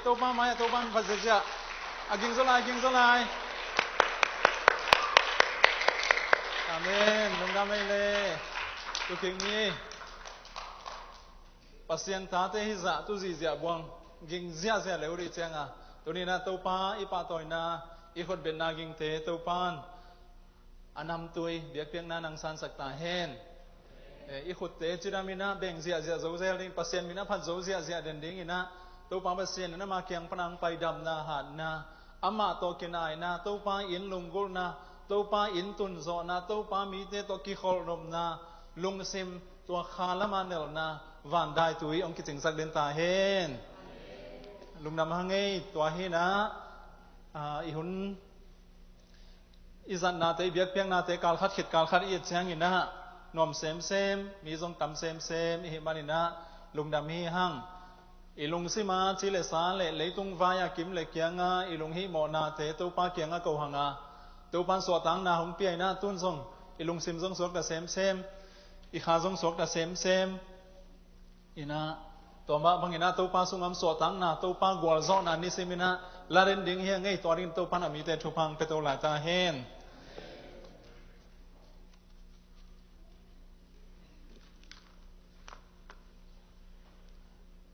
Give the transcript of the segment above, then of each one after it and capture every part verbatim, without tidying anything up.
Topa mai-ah Topa min phat ziahziah. A ging zaw lai, ging zaw lai. Amen. Lungdam ei le. Tuking ni. Pasian tate hizah tu zihziah buang ging ziahziah le uh dih cianga, tuni-in ah Topa i pahtawina, i khutbetna gingte Topan a namtui biakpiakna nang sansak ta hen. Eh, i khutte cidam in ah beng ziahziah zo zel ding, Pasian min a phat zo ziahziah den ding in ah, Topa Pasian in ama kiang pan a hong pai damna, hatna, amah tawh kinaina, Topa in lunggulhna, Topa in tunzawhna, Topa mite tawh kikholhnopna lungsim, tua kha lama nelna van daitui hong kicingsak den ta hen. Lungdam hang ei. Tua hi-in ah, ah, i hun i zatnate, i biakpiaknate kal khat khit kal khat i et ciangin ah nuam semsem, mi zong tam semsem i hih manin ah lungdam hi hang. I lungsim a ci le sa le leitung vai-a kim le kianga i lunghihmawhnate Topa kianga ko hang a, Topan suahtakna hong pia in ah, tun zong i lungsim zong suakta semsem, i kha zong suakta semsem in ah, tua mah bangin ah Topa sungah suahtakna, Topa gualzawhna nisim in ah la den ding hi hang ei. Tua dingin Topan a mite thupha hong pia to lai ta hen.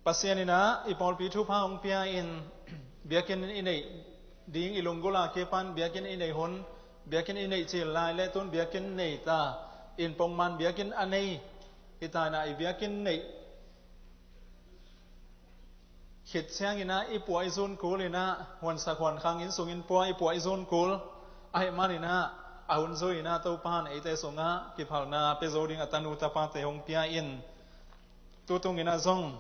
Pasian in ah i pawlpi thupha hong pia in, biakinn i neih ding i lunggulh a kipan biakinn i neih hun, biakinn i neih cil lai le tun biakinn nei ta in, pongman biakinn a nei hi ta in ah, i biakinn neih khit ciangin ah i puah i zun kul in ah, huansak huankhang inn sungin pua i puah i zun kul ahih manin ah, a hun zui in ah Topan eite sungah kiphalna pia zo ding a tanu tapate hong pia in, tu tungin ah zong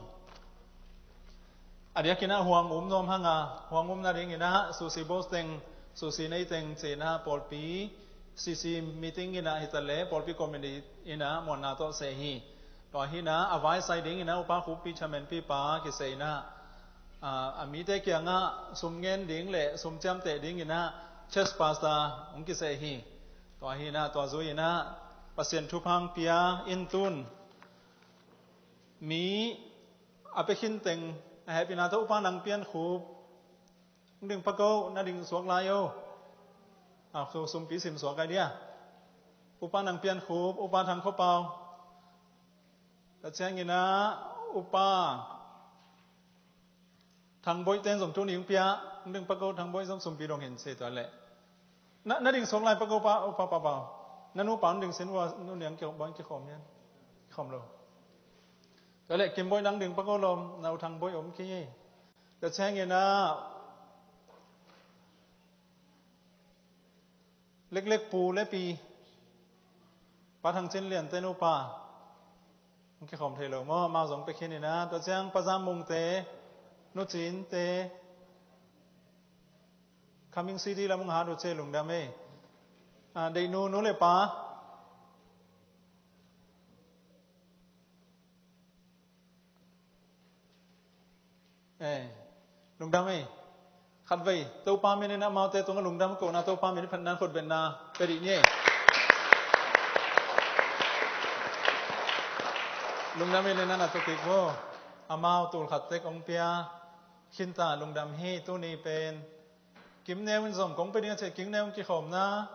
a diakin ah huang um nuam hang a, huang um nadingin ah susi boss teng, susi nei teng ci-in ah pawlpi C C meeting in ah hi ta leh, pawlpi committee in ah muanna tawh seh hi. Tua hi-in ah a vaisai dingin ah upa khuppi chairman pipa kiseh in ah, a, a mite kiangah sum ngen ding le sum ciamteh dingin ah church pastor hong kiseh hi. Tua hi-in ah tua zui-in ah Pasian thupha hong pia in, tun mi a pia khin teng a hehpihna tawh upa Nang Pian Khup, hong ding pak o, na ding suak lai o. A, khu sumpi sim suak ai dia. Upa Nang Pian Khup, upa Thang Khua Pau. Tua ciangin ah upa Thang Boih ten zong tuni hong pia, hong ding pak o, Thang Boih zong sumpi dong hi in ci tua leh. Na, na ding suak lai pak o, upa, upa Pau Pau. Na nupa hong ding sin ua, nu Niang kikhawm, kikhawm hian. Kikhawm lo. Tua leh Kim Boih nang ding pak o lawm, na u Thang Boih om kei hi. Tua ciangin ah leklek pu le pi, Pa Thang Cin Lian te nupa, hong kikhawm thei lo maw, amau zong pia khin in ah. Tua ciang Pa Zam Mung te, Nu Cin te, coming city lam hong hat uh ci, lungdam ei. A, Deihnu nu le pa. Eh, lungdam ei. Khatvei Topa min in amaute tungah lungdam kohna, Topa min in phatna, khutbetna pia dih ni ei. Lungdam ei le, na na tua kik maw. Amau tul khat tek hong pia khin ta, lungdam hi. Tuni pen Kim Neu in zong kong pia ding a ci, Kim Neu in kikhawmna,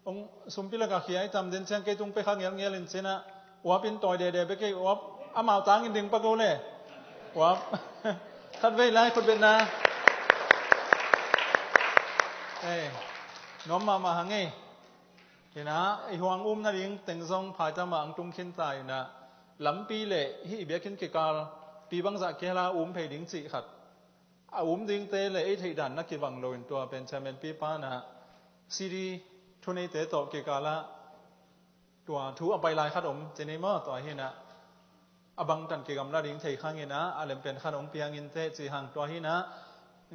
hong sumpi lakah khia i tam den ciang kei tung pia kha ngelngel in ci-in ah, uap in tawi dede bek ei, uap amau tangin ding pak o le. Uap. Khatvei lai khutbetna. Eh, nuam mahmah hang ei. Hi-in ah i huang um nading teng zong phaitam ah hong tung khin ta in ah, lampi le hih biakinn kikal pi bangzah kihel a um phei ding cih khat a um dingte le ei theih dan na kibang loin, tua pen chairman pipa in ah C D thuneite tawh kikalah tua thu a pai lai khat om ci ni maw. Tua hi-in ah a bangtan kigamla ding thei khang in ah a lem pen khat hong piang inteh ci hang. Tua hi-in ah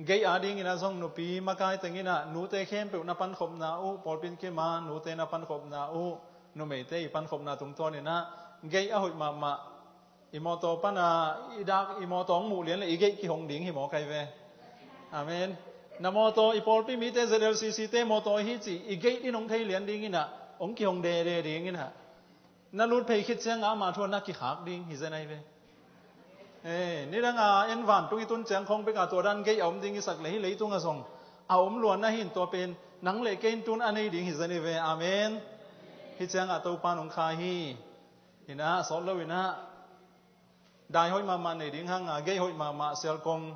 gate adingin ah zong nupi makai teng in ah nute khempeuh na pankhopna uh, pawlpi in kim a nute na pankhopna uh, numeite i pankhopna tungtawn in ah gate a hoih mahmah, i mawtaw pan a i dak, i mawtaw hong muh lian le i gate kihong ding hi maw kai ve. Amen. Na mawtaw, i pawlpi mite Z L C C te mawtaw hi ci, i gate in hong thei lian ding in ah, hong kihong dede ding in ah. Na lut phei khit ciang amah thu ah na kikhak ding hi zen ai ve. Eh, nidang a en vantung i tun ciang khong bek a tua dan gei a om ding i sak le hi leitung a zong a om luan na hin tua pen nang le kei in tun a nei ding hi zen i ve. Amen. Hi ciang a Topa nong kha hi. Ina sawt lo ina dai hoih mahmah nei ding hang a, gei hoih mahmah sial kong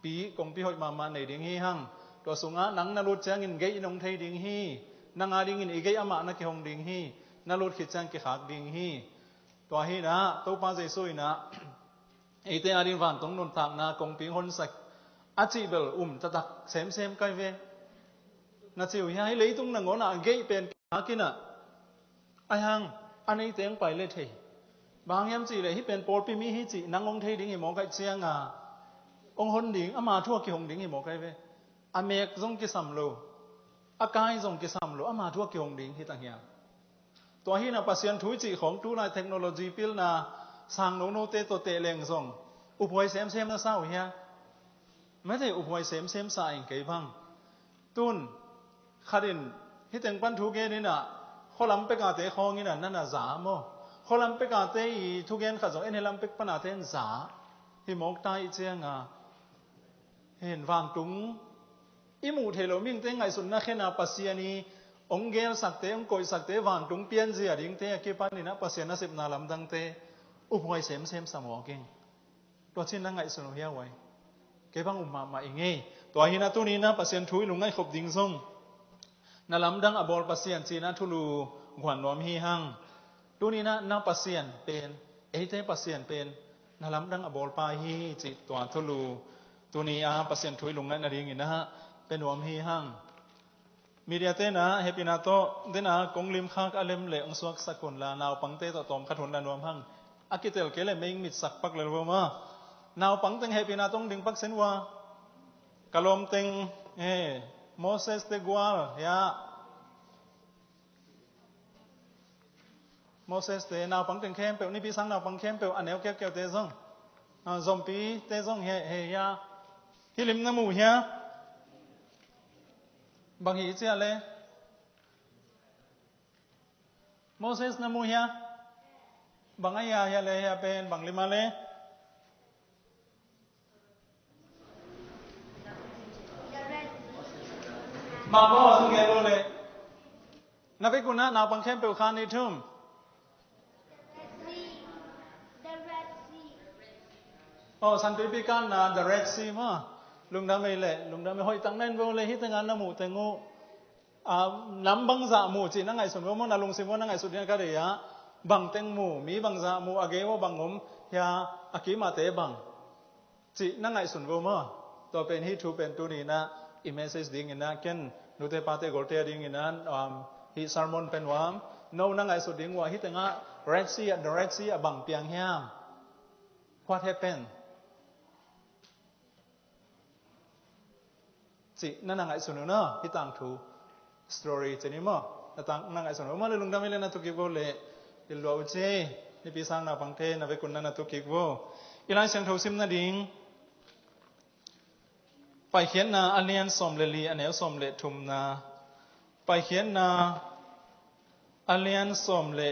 pi, kong pi hoih mahmah nei ding hi hang. Tua sungah nang na lut ciangin gei in hong thei ding hi. Nang a dingin i gei amah na kihong ding hi. Na lut khit ciang kikhak ding hi. Tua hi ina Topa Jesu ina eite a ding vantung nuntakna kong ping honsak a cih bel um taktak semsem kai ve. Na ci uh hia hi leitung nangawn a gei pen kikhak ina ai hang a neite hong pai le thei. Bang hiam cih le hi pen pawlpi mi hi cih nang hong thei ding hi mawk ai cianga hong hon ding ama thu a kihong ding hi mawk ai ve. A mek zong kisam lo, a kai zong kisam lo, ama thu a kihong ding hi tang hiam. Tua hi ina Pasian thu i cih khong tulai technology pilna sang nonote tawh teh leng zong uphuai semsem na sa uh hia. Mate uphuai semsem sa in kei bang. Tun khat in hi teng pan thu gen ina khualam pekate khawng ina nana za maw? Khualam pekate i thugen khat zong en hi lam pek panate in za hi mawk ta i cianga hin vantung i muh theih loh mihingte ngaihsutna khena Pasian i hong gelsakte, hong koihsakte, vantung pianzia dingte a kipan ina Pasian nasepna lamdangte uphuai semsem sa mawk ing. Tua cin na ngaihsun uh hia uai? Kei bang um mahmah i ngei. Tua hi ina tuni ina Pasian thu i lungngaih khop ding zong na lamdang a bawl Pasian cina thulu guan nuam hi hang. Tuni ina na Pasian pen, eite Pasian pen na lamdang a bawlpa hi cih tua thulu tuni a Pasian thu i lungngaih nading ina pe nuam hi hang. Media tena hehpihna tawh dena kong limkhak a lem le hong suaksak hun la naupangte tawh tawm khat hun la nuam hang. A kitel kei le mei mitsak pak lel vo maw? Naupang teng hehpihna tawh hong ding pak sen ua. Ka lawm teng eh Moses te gual hia. Moses te naupang teng khempeuh, nipi sang naupang khempeuh a neu kiakiau te zong, ah, zompi te zong he he hia. Hi lim na mu hia. Bang hi cia le Moses na mu hia. Bang a hia hia le hia pen bang lima le. Mama wa sung gelo le. Na pe kuna naupang khempeuh khan ni thum. Oh, Santuipi kan na the Red Sea ma. Lungdam ei le, lungdam ei hoih tang nen vo le hi tenga na mu teng uh. Ah, nam bangzah mu cih na ngaihsun vo maw, na lungsim vo na ngaihsun ding a ka dei ah. Bang teng mu, mi bangzah mu, a gei vo bang om, hia a kimate bang. Cih na ngaihsun vo maw? Tua pen hi thu pen tuni ina i message ding ina ken nute pate golte a ding ina, um, hi sermon pen uam. No na ngaihsut ding ua hi tenga Red Sea, the Red Sea a bang piang hiam? What happened? Cih na na ngaihsun uh na, hi tangthu story cih ni maw? Na tang na ngaihsun uh maw le lungdam i le na tukik vo le, i lua uh ci, nipi sang naupangte na vekun na na tukik vo. I Lai Siangtho sim nading, Paikhiatna a lian sawm le li a neu sawm le thumna. Paikhiatna a lian sawm le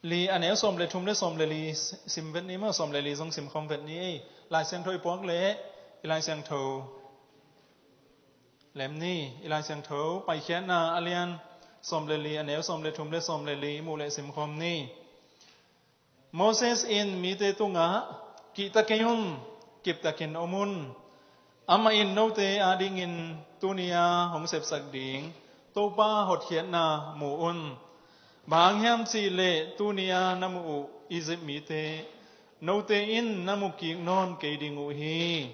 li a neu sawm le thum le sawm le li sim vet ni maw, sawm le li zong sim khawm vet ni ei. Lai Siangtho i puak le i Lai Siangtho lem ni, i Lai Siangtho Paikhiatna a lian sawm le li a neu sawm le thum le sawm le li i muh le sim khawm ni. Moses in mite tungah kihta kei un, kiptakin om un. Amah in note adingin tuni-a hong sepsak ding Topa hotkhiatna mu un. Bang hang hiam cihleh tuni-a na muh uh Egypt mite note in na mu kik nawn kei ding uh hi.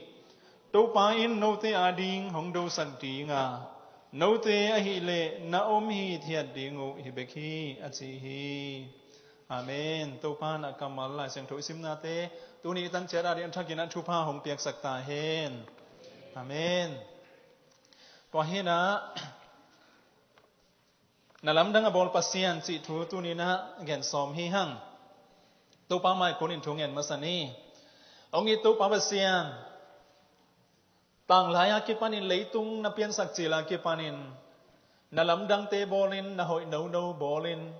Topa in note ading hong dosak ding a, note ahihleh na om hithiat ding uh hi bek hi, a ci hi. Amen. Topa in a kammal Lai Siangtho i simnate tuni i tan ciat ading a thakin a thupha hong piaksak ta hen. Amen. Tua hi-in ah na lamdang a bawl Pasian cih thu tuni-in ah gen sawm hi hang. Topa mai kunin thu ngen masa ni. Hong it Topa Pasian, tanglai a kipanin leitung na piansak cil a kipanin na lamdangte bawlin, na hoih nono bawlin,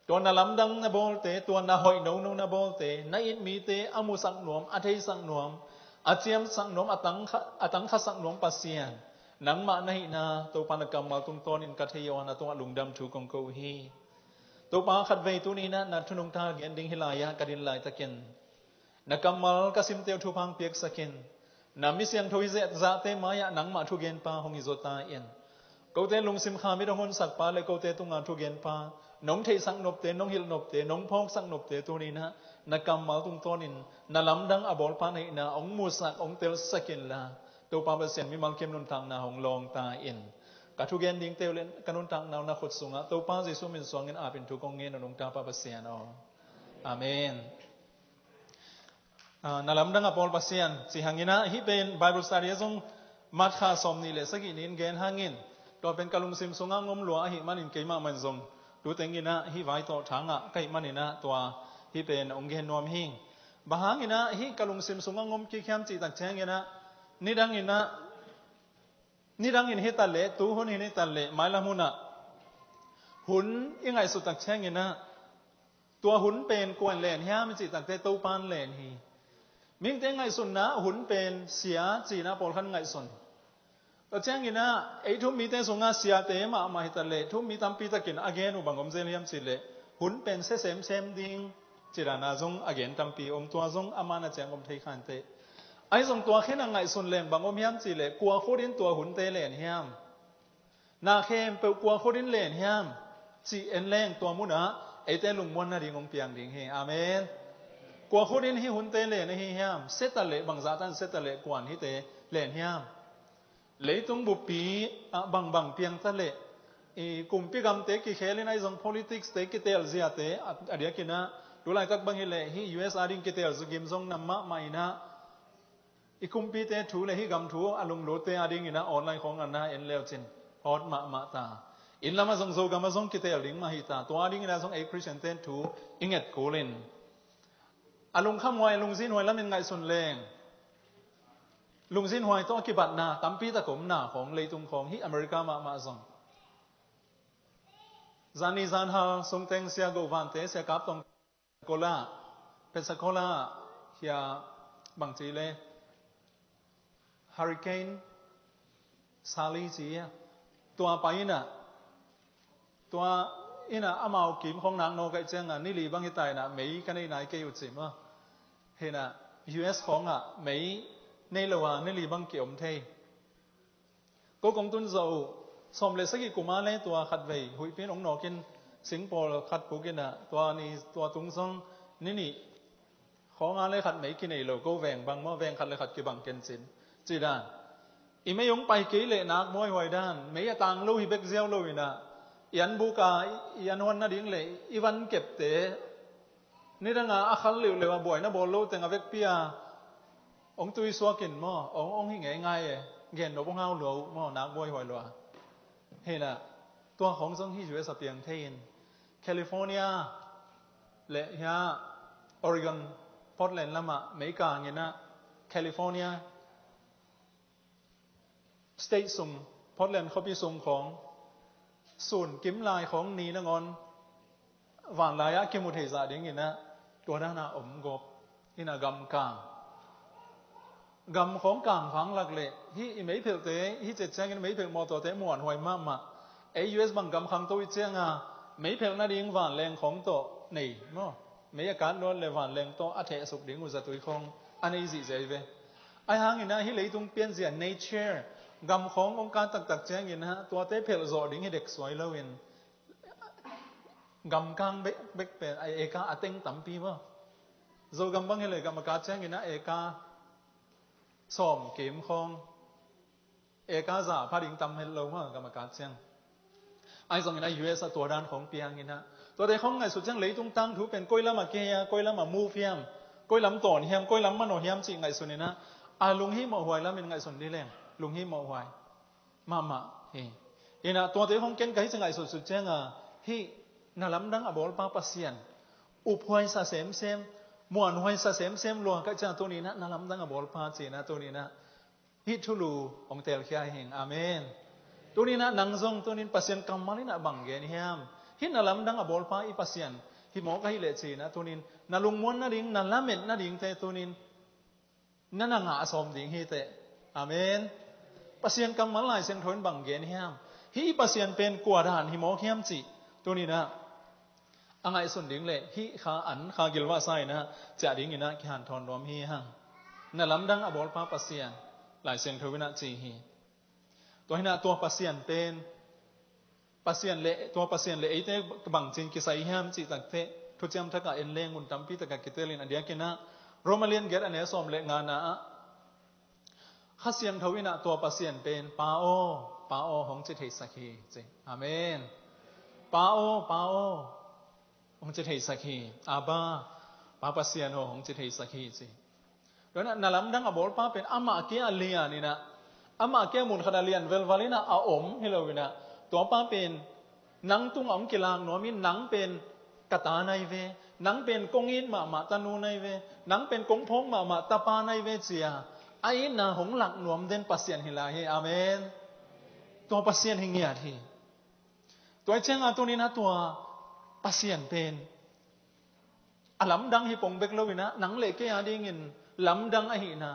Tua na lamdang na bawlte, tua na hoih nono na bawlte, na it mite a musak nuam, a theisak nuam, a ciamsak nuam, a tangkha, a tangkhasak nuam Pasian, nangmah na hihna Topa na kammal tungtawnin ka thei aw, na tungah lungdam thu kong ko uh hi. Topa, khatvei tuni-in ah na thu nungta gen ding hih lai-ah ka din laitakin, na kammal ka simte uh thupha piaksak in. Na mi siangtho hi zahte mai-ah nangmah thugenpa hong hi zaw ta in. Kote lungsim khamit hong honsak pa le kote tunga thugenpa, nong theihsak nopte, nong hilh nopte, nong phawksak nopte tuni-in ah na kammal tungtawnin na lamdang a bawlpa na hihna hong musak, hong telsak inla, Topa Pasian, mimal kim nuntakna hong lawng ta in. Ka thugen dingte uh le ka nuntakna uh na khut sungah Topa Jesuh min suangin apin thu kong ngen uh, nungta Pa Pasian aw. Amen. Ah, na lamdang a bawl Pasian, ci hangin ah, hih pen Bible study ah zong March kha sawmnih le sagih ni-in gen hangin, tua pen ka lungsim sungah hong om lua ahih manin keimah mah in zong tu tengin ah hih vai tawh thangah ka hih manin ah tua hih pen hong gen nuam hi. Bang hangin ah hih ka lungsim sungah hong om kik hiam cih tak ciangin ah, nidangin ah, nidangin hi ta leh, tu hun hi ta leh, mailam hun ah hun i ngaihsut tak ciangin ah, tua hun pen kua in len hiam i cih tak teh Topa in len hi. Mihingte ngaihsutna hun pen sia ci-in ah pawlkhat ngaihsun. Tua ciangin ah ei thu-um mite sungah siate mahmah hi ta leh, thu-um mi tampi takin a gen uh bang om zel hiam cih leh, hun pen sia semsem ding, ci dan a zong a gen tampi om, tua zong a man a ciang om thei kha inteh. Ahi zong tua khin a ngaihsun leng bang om hiam cih leh, kua khut in tua hunte len hiam? Na khempeuh kua khut in len hiam? Cih en leng tua munah eite lungmuan nading hong piang ding hi. Amen. Kua khut in hih hunte len ahi hiam? Sia ta leh, bangzah tan sia ta leh, kua in hihte len hiam? Leitung buppi ah bangbang piang ta leh, i kumpi gamte kikhel in ahi zong politics te kitel ziate a, a diakin ah, tu laitak bang hi leh hih U S ading kitel zugim zong nam mahmah in ah, i kumpite thu le hih gam thu a lunglutte adingin ah online khawng ah na en leu cin hawt mahmah ta. Inn lamah zong Zogam ah zong kitel ding mah hi ta. Tua adingin ah zong ei Khristiante thu i nget kul in, a lungkhamhuai, lungzinhuai lamin ngaihsun leng, lungzinhuai tawh a kibatna tampi tak om na khawng, leitung khawng, hih America mahmah zong. Zani zanhal sungteng Sia Go Vante, Sia Kap Tong, Pensacola, Pensacola, hia bangci le, Hurricane Sally ci a, tua pai in ah, tua in ah amau kim khawng nak nawk ahih ciangin ah, ni li bang hi ta in ah, mei ka nei nai kei uh ci maw. Hi in ah, U S khawng ah mei nei lo a ni li bang ki-om thei. Ko kong tun zawh uh, sawm le sagih kum a le tua khatvei huihpi in hong nawk in, singpawl khat puk in ah, tua ni, tua tung zong ni nih khawng a le khat mei kinei lo, ko veng bang maw, veng khat le khat kibang ken cin, ci dan. I mei hong pai kei leh nak buaihuai dan, mei a tang lo hi bek ziau lo in ah, i an buk a, i an huan nading le i van kepte, nidang a a khal leuhleuh a buaina bawl lo teng a vekpi a hong tui suak in maw, hong, hong hi ngeingai e, gen nop hong hau lua uh maw, nak buaihuai lua. Hi in ah, tua khawng zong hih U S a piang thei in, California le hia Oregon, Portland lamah mei kang in ah, California State sung, Portland khuapi sung khawng, sun kim lai khawng ni nangawn, vanlai ah kimu thei zah dingin ah, tua dan a om gawp in ah, gamkang. Gam khawng kang vang lak leh, hih i meiphelhte, hih ciat ciangin meiphelh mawtawte muanhuai mahmah. Ei U S bang gam khangto i ciang a, meiphelh nading vanleng khawng tawh nei maw. Mei a kat luat le vanleng tawh a thehsuk ding uh zatui khawng a nei zihziah hi ve. Ahi hangin ah hih leitung pianzia nature, gam khawng hong kat taktak ciangin ah, tuate phelh zawh ding hi dek suai lo in, gamkang bek, bek pen a eka a teng tampi maw. Zogam bang hi leh gam a kat ciangin ah eka sawm kim khawng, eka za pha ding tam het lo maw, gam a kat ciang. Ahi zongin ah U S ah tua dan khawng piang in ah, tuate khawng ngaihsut ciang leitung tangthu pen koi lam a kihei a, koi lam a move hiam, koi lam tawn hiam, koi lam manawh hiam cih ngaihsun in ah, a lunghimawhhuai lamin ngaihsun dih leng, lunghimawhhuai mahmah hi. In ah tuate khawng ken ka hih ci ngaihsutsut ciang a, hih na lamdang a bawlpa Pasian uphuaisa semsem, muanhuaisa semsem lua ka hih ciang a, tuni in ah na lamdang a bawlpa ci in ah, tuni in ah hih thulu hong telkhia hi ing. Amen. Tuni in ah nang zong tuni in Pasian kammal in ah bang gen hiam? Hih na lamdang a bawlpa i Pasian hi mawk ahih leh ci-in ah tunin na lungmuan nading, na lamet nadingte tunin na na ngah a sawm ding hi teh. Amen. Pasian kammal Lai Siangtho in bang gen hiam? Hih i Pasian pen kua dan hi mawk hiam cih tunin ah a ngaihsun ding le hih kha an kha gilvahsa in ah ciah dingin ah kihanthawn nuam hi hang. Na lamdang a bawlpa Pasian Lai Siangtho in ah ci hi. Tua hi in ah tua Pasian pen Pasian le, tua Pasian le eite bangcin kisai hiam cih takteh Thuciam Thak ah en leng mun tampi takah kitelin, a diakin ah Roma lian giat a neu sawm le ngana ah Kha Siangtho in ah tua Pasian pen Pa aw, Pa aw hong ci theisak hi ci. Amen. Pa aw, Pa aw hong ci theisak hi. Abba, Pa Pasian aw hong ci theisak hi ci. Tua in ah na lamdang a bawlpa pen amah kia lian in ah, amah kia mun khat a lian velval in ah a om hi lo in ah, tua pa pen nang tungah hong kilak nuam in, nang pen ka ta nai ve, nang pen kong it mahmah tanu nai ve, nang pen kong phawk mahmah tapa nai ve ci-a a itna hong lak nuam den Pasian hi lai hi. Amen. Tua Pasian hi ngiat hi. Tua hi ciangah tunin ah tua Pasian pen a lamdang hi pong bek lo in ah nang le kei a dingin lamdang ahihna,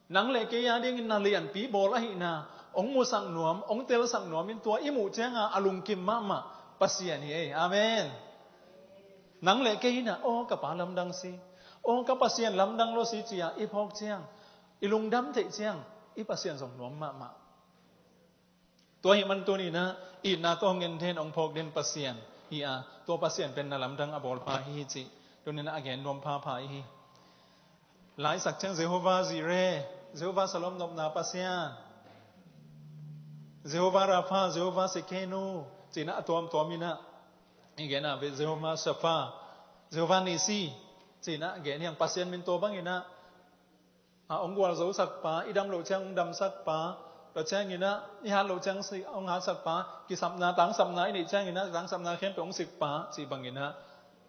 nang le kei a dingin na lianpi bawl ahihna hong musak nuam, hong telsak nuam in, tua i muh ciangah a lungkim mahmah Pasian hi ei. Amen. Nang le kei in ah aw ka Pa lamdang si, aw ka Pasian lamdang lo si ci-a i phawk ciang, i lungdam theih ciang i Pasian zong nuam mahmah. Tua ahih man tunin ah itna tawh hong en den, hong phawk den Pasian hi a, tua Pasian pen na lamdang a bawlpa hi hi cih tunin ah a gen nuam phapha i hi. Laisak ciang Jehovah Jireh, Jehovah Shalom nopna Pasian, Jehovah Rapha, Jehovah Tsidkenu ci-in ah a tuamtuam in ah i gen a ve, Jehovah Shammah, Jehovah Nissi ci-in ah gen hi hang. Pasian min tua bangin ah a hong gualzosak pa, i dam loh ciang hong damsak pa, tua ciangin ah i hat loh ciang si, hong hatsak pa, kisapna, tangsapna i neih ciangin ah tangsapna khempeuh hong sik pa cih bangin ah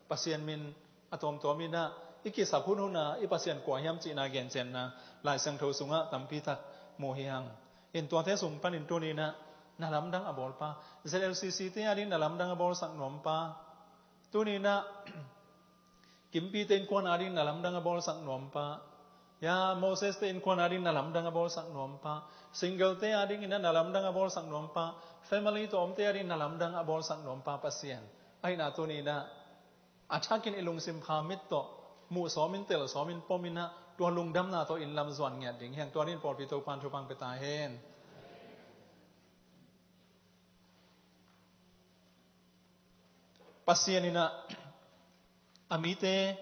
Pasian min a tuamtuam in ah i kisap hunhun a i Pasian kua hiam cihna gencianna Lai Siangtho sungah tampi tak mu hi hang. In tuate sung panin tunin ah na lamdang a bawlpa, Z L C C te a ding na lamdang a bawlsak nuam pa, tunin ah Kimpite innkuan a ding na lamdang a bawlsak nuam pa, ya Moses te innkuan a ding na lamdang a bawlsak nuam pa, single te a dingin ah na lamdang a bawlsak nuam pa, family tawh omte a ding na lamdang a bawlsak nuam pa Pasian ahihna tunin ah a thakin i lungsim kha mit tawh muh sawmin, tel sawmin, pom in ah tua lungdamna tawh inn lam zuan ngiat ding hi hang. Tua dingin pawlpi Topa'n thupha hong pia ta hen. Pasian in ah a mite,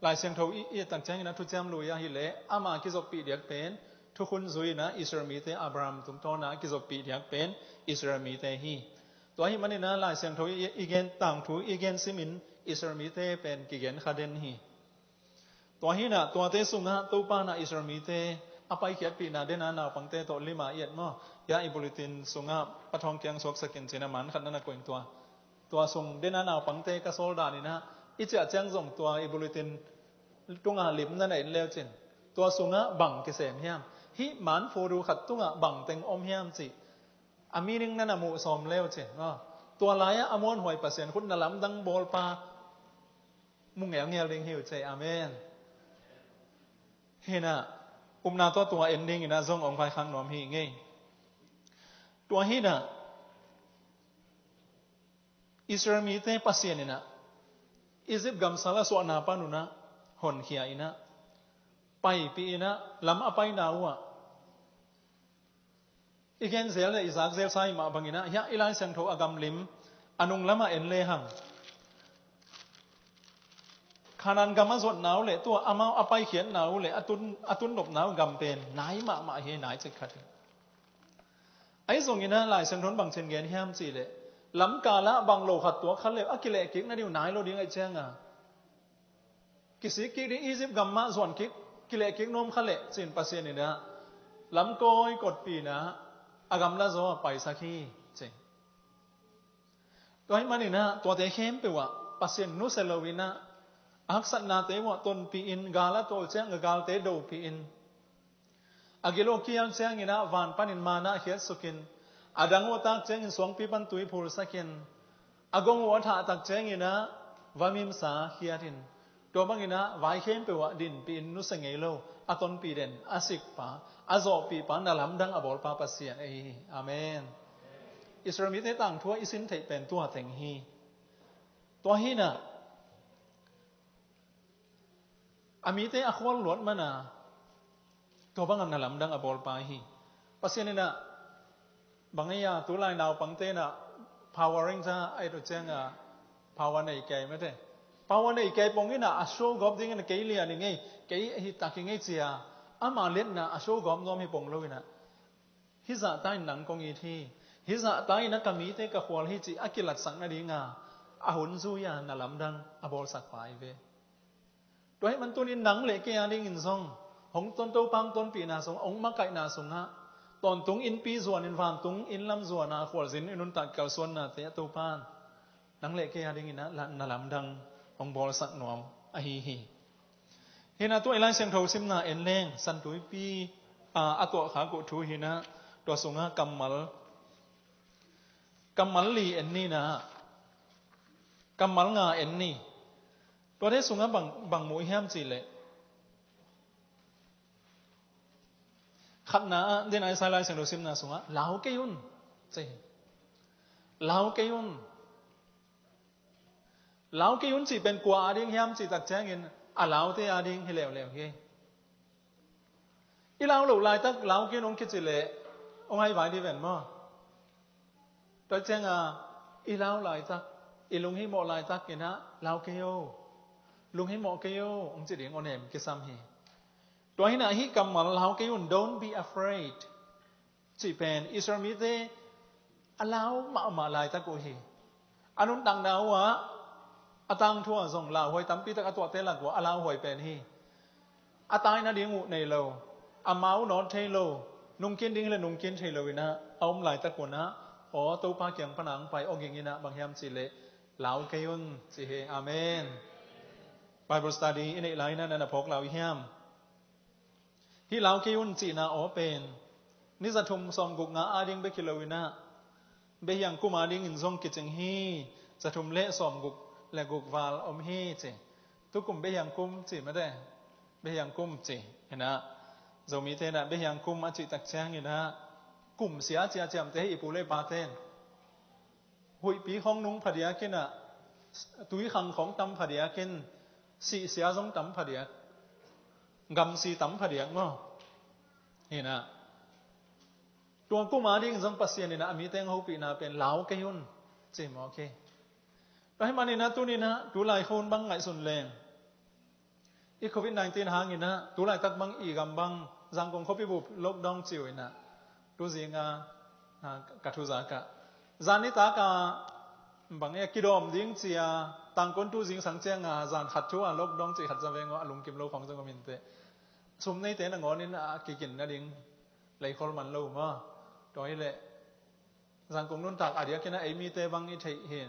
Lai Siangtho i, i et tak ciangin ah Thuciam Lui ahih leh ama kizoppih diak pen, thukhun zui in ah Israel mite, Abraham tungtawn a kizoppih diak pen Israel mite hi. Tua ahih manin ah Lai Siangtho i, i gen, tangthu i gen simin Israel mite pen kigen kha den hi. Tua hi in ah tuate sungah Topa'n ah Israel mite a paikhiatpihna, den a naupangte tawh lim a i et maw, ya i bulletin sungah Pa Thawng kiang suaksak in ci-in ah man khat na na koih in, tua, tua sung den a naupangte ka sawl dan in ah i ciah ciang zong tua i bulletin tungah lim na na en le uh cin, tua sungah bang kisem hiam, hih man photo khat tungah bang teng om hiam cih a meaning na na muh sawm le uh cin, maw. Tua lai-ah a muanhuai Pasian khut, na lamdang bawlpa mu ngelngel ding hi uh cei. Amen. Hi in ah upna tawh tua en dingin ah zong hong vaikhak nuam hi ing ei. Tua hi in ah Israel mite Pasian in ah Egypt gamsal a suahna pan un ah honkhia in ah paipih in ah lam a paina uh ah i gen zel le i zak zelsa i mah bangin ah, hiah i Lai Siangtho a gam lim a nung lamah en le hang, Kanaan gam a zuatna uh le tua amau a paikhiatna uh le a tun, a tun nopna uh gam pen nai mahmah hi, nai cik khat hi. Ahi zongin ah Lai Siangtho in bang ci-in gen hiam cih leh, lamkal ah bang lo khat tuak kha le uh a kileh kik nading uh nai lo ding ahih ciangin ah kisik kik ding, Egypt gam mah zuan kik, kileh kik nuam kha leh cin Pasian in ah lam kawikawi pi in ah a gamla zaw ah paisak hi ci. Tua ahih manin ah tuate khempeuh ah Pasian nusia lo in ah a haksatnate uh ah tonpih in, gal a tawl ciang a galte dopih in, a gil uh a kial ciangin ah van panin manna khiatsuk in, a dang uh a tak ciangin suangpi pan tui phulsak in, A gong uh a thah tak ciangin ah va mimsa khiat in, tua bangin ah vai khempeuh ah dinpih in, nusia ngei lo, a tonpih den, a sikpa, a zawhpihpa, na lamdang a bawlpa Pasian ahi hi. Amen. Israel mite tangthu ah i sin theih pen tua teng hi. Tua hi in ah a mite a khual luat man a, tua bangah na lamdang a bawlpa hi. Pasian in ah bang ei a, tulai naupangte in ah Power Ranger a et uh ciang a power nei kei mate. Power nei kei pong in ah a show gawp dingin kei lian i ngei, kei hi tak i ngei ci a, ama liatna a show gawp nuam hi pong lo in ah, hih zahta in nang kong it hi, hih zahta in ah ka mite ka khual hi cih a kilatsak nading a, a hun zui a na lamdang a bawlsakpa hi ve. Tua ahih man tuni in nang le kei a dingin zong hong ton, Topa hong tonpihna sung, hong makaihna sungah tawntung innpi zuanin vantung inn lam zuan a khualzin i nuntak kalsuannate ah Topa in nang le kei a dingin ah la-, na lamdang hong bawlsak nuam ahi hi. Hi in ah tua i Lai Siangtho simna en leng, San Tuipi a, a tuahkhak uh thu hi in ah, tua sungah kammal, kammal li en ni in ah, kammal nga en ni. Tuate sungah bang, bang mu hiam cih leh, khatna ah, den a i sa Lai Siangtho simna sungah lau kei un ci hi. Lau kei un. Lau kei un cih pen kua a ding hiam cih tak ciangin a laute a ding hi leuleu hi. I lau loh laitak lau kei un hong kici leh hong haivai ding ven maw? Tua ciang a, i lau laitak, i lunghimawh laitak in ah lau kei o, lunghimawh kei o hong ci ding awnem kisam hi. Tua hi in ah hih kammal lau kei un, don't be afraid cih pen Israel mite a lau mahmah laitak uh hi. A nuntakna uh ah, a tangthu ah zong lauhuai tampi tak a tuahte lak uh ah a lauhuai pen hi. A tai nading uh nei lo, amau nawt thei lo, nungkin ding hi leh nungkin thei lo in ah a om laitak un ah, aw, Topa kiang pan a hong pai awging in ah, bang hiam cih leh lau kei un ci hi. Amen. Bible study i neih lai in ah na phawk lau i hiam? Hih lau kei un cihna aw pen ni za thum sawmguk nga a ding bek hi lo in ah, biahiang kum a dingin zong kicing hi. Za thum le sawmguk le guk val om hi ci. Tukum biahiang kum ci mate, biahiang kum ci in ah, Zomite in ah biahiang kum a cih tak ciangin ah, kum sia ci a ciamteh hi i pu le pate in. Huihpi khawng nung phadiak in ah, tuikhang khawng tam phadiak in, sihsia zong tam phadiak, gamsi tam phadiak maw? Hi in ah, tua kum a dingin zong Pasian in ah a mite hong hopihna pen lau kei un ci mawk hi. Tua ahih manin ah tuni in ah tulai khua bang ngaihsun leng, i covid nineteen hangin ah tulaitak bang i gam bang Zangkong khuapi bup lockdown ci uh in ah, tuzing a, a, ka thuzak ah, zan nitak a bang e, kidawm ding ci a, Tangkon tu zingsang ciang a zan khat thu a lockdown ci khat za veng aw, a lungkim lo khawng zong om inteh. Sum neite nangawn in a kikin nading leikhol man lo maw? Tua hi leh Zangkong nuntak a diakin ah ei mite bang i theih hi.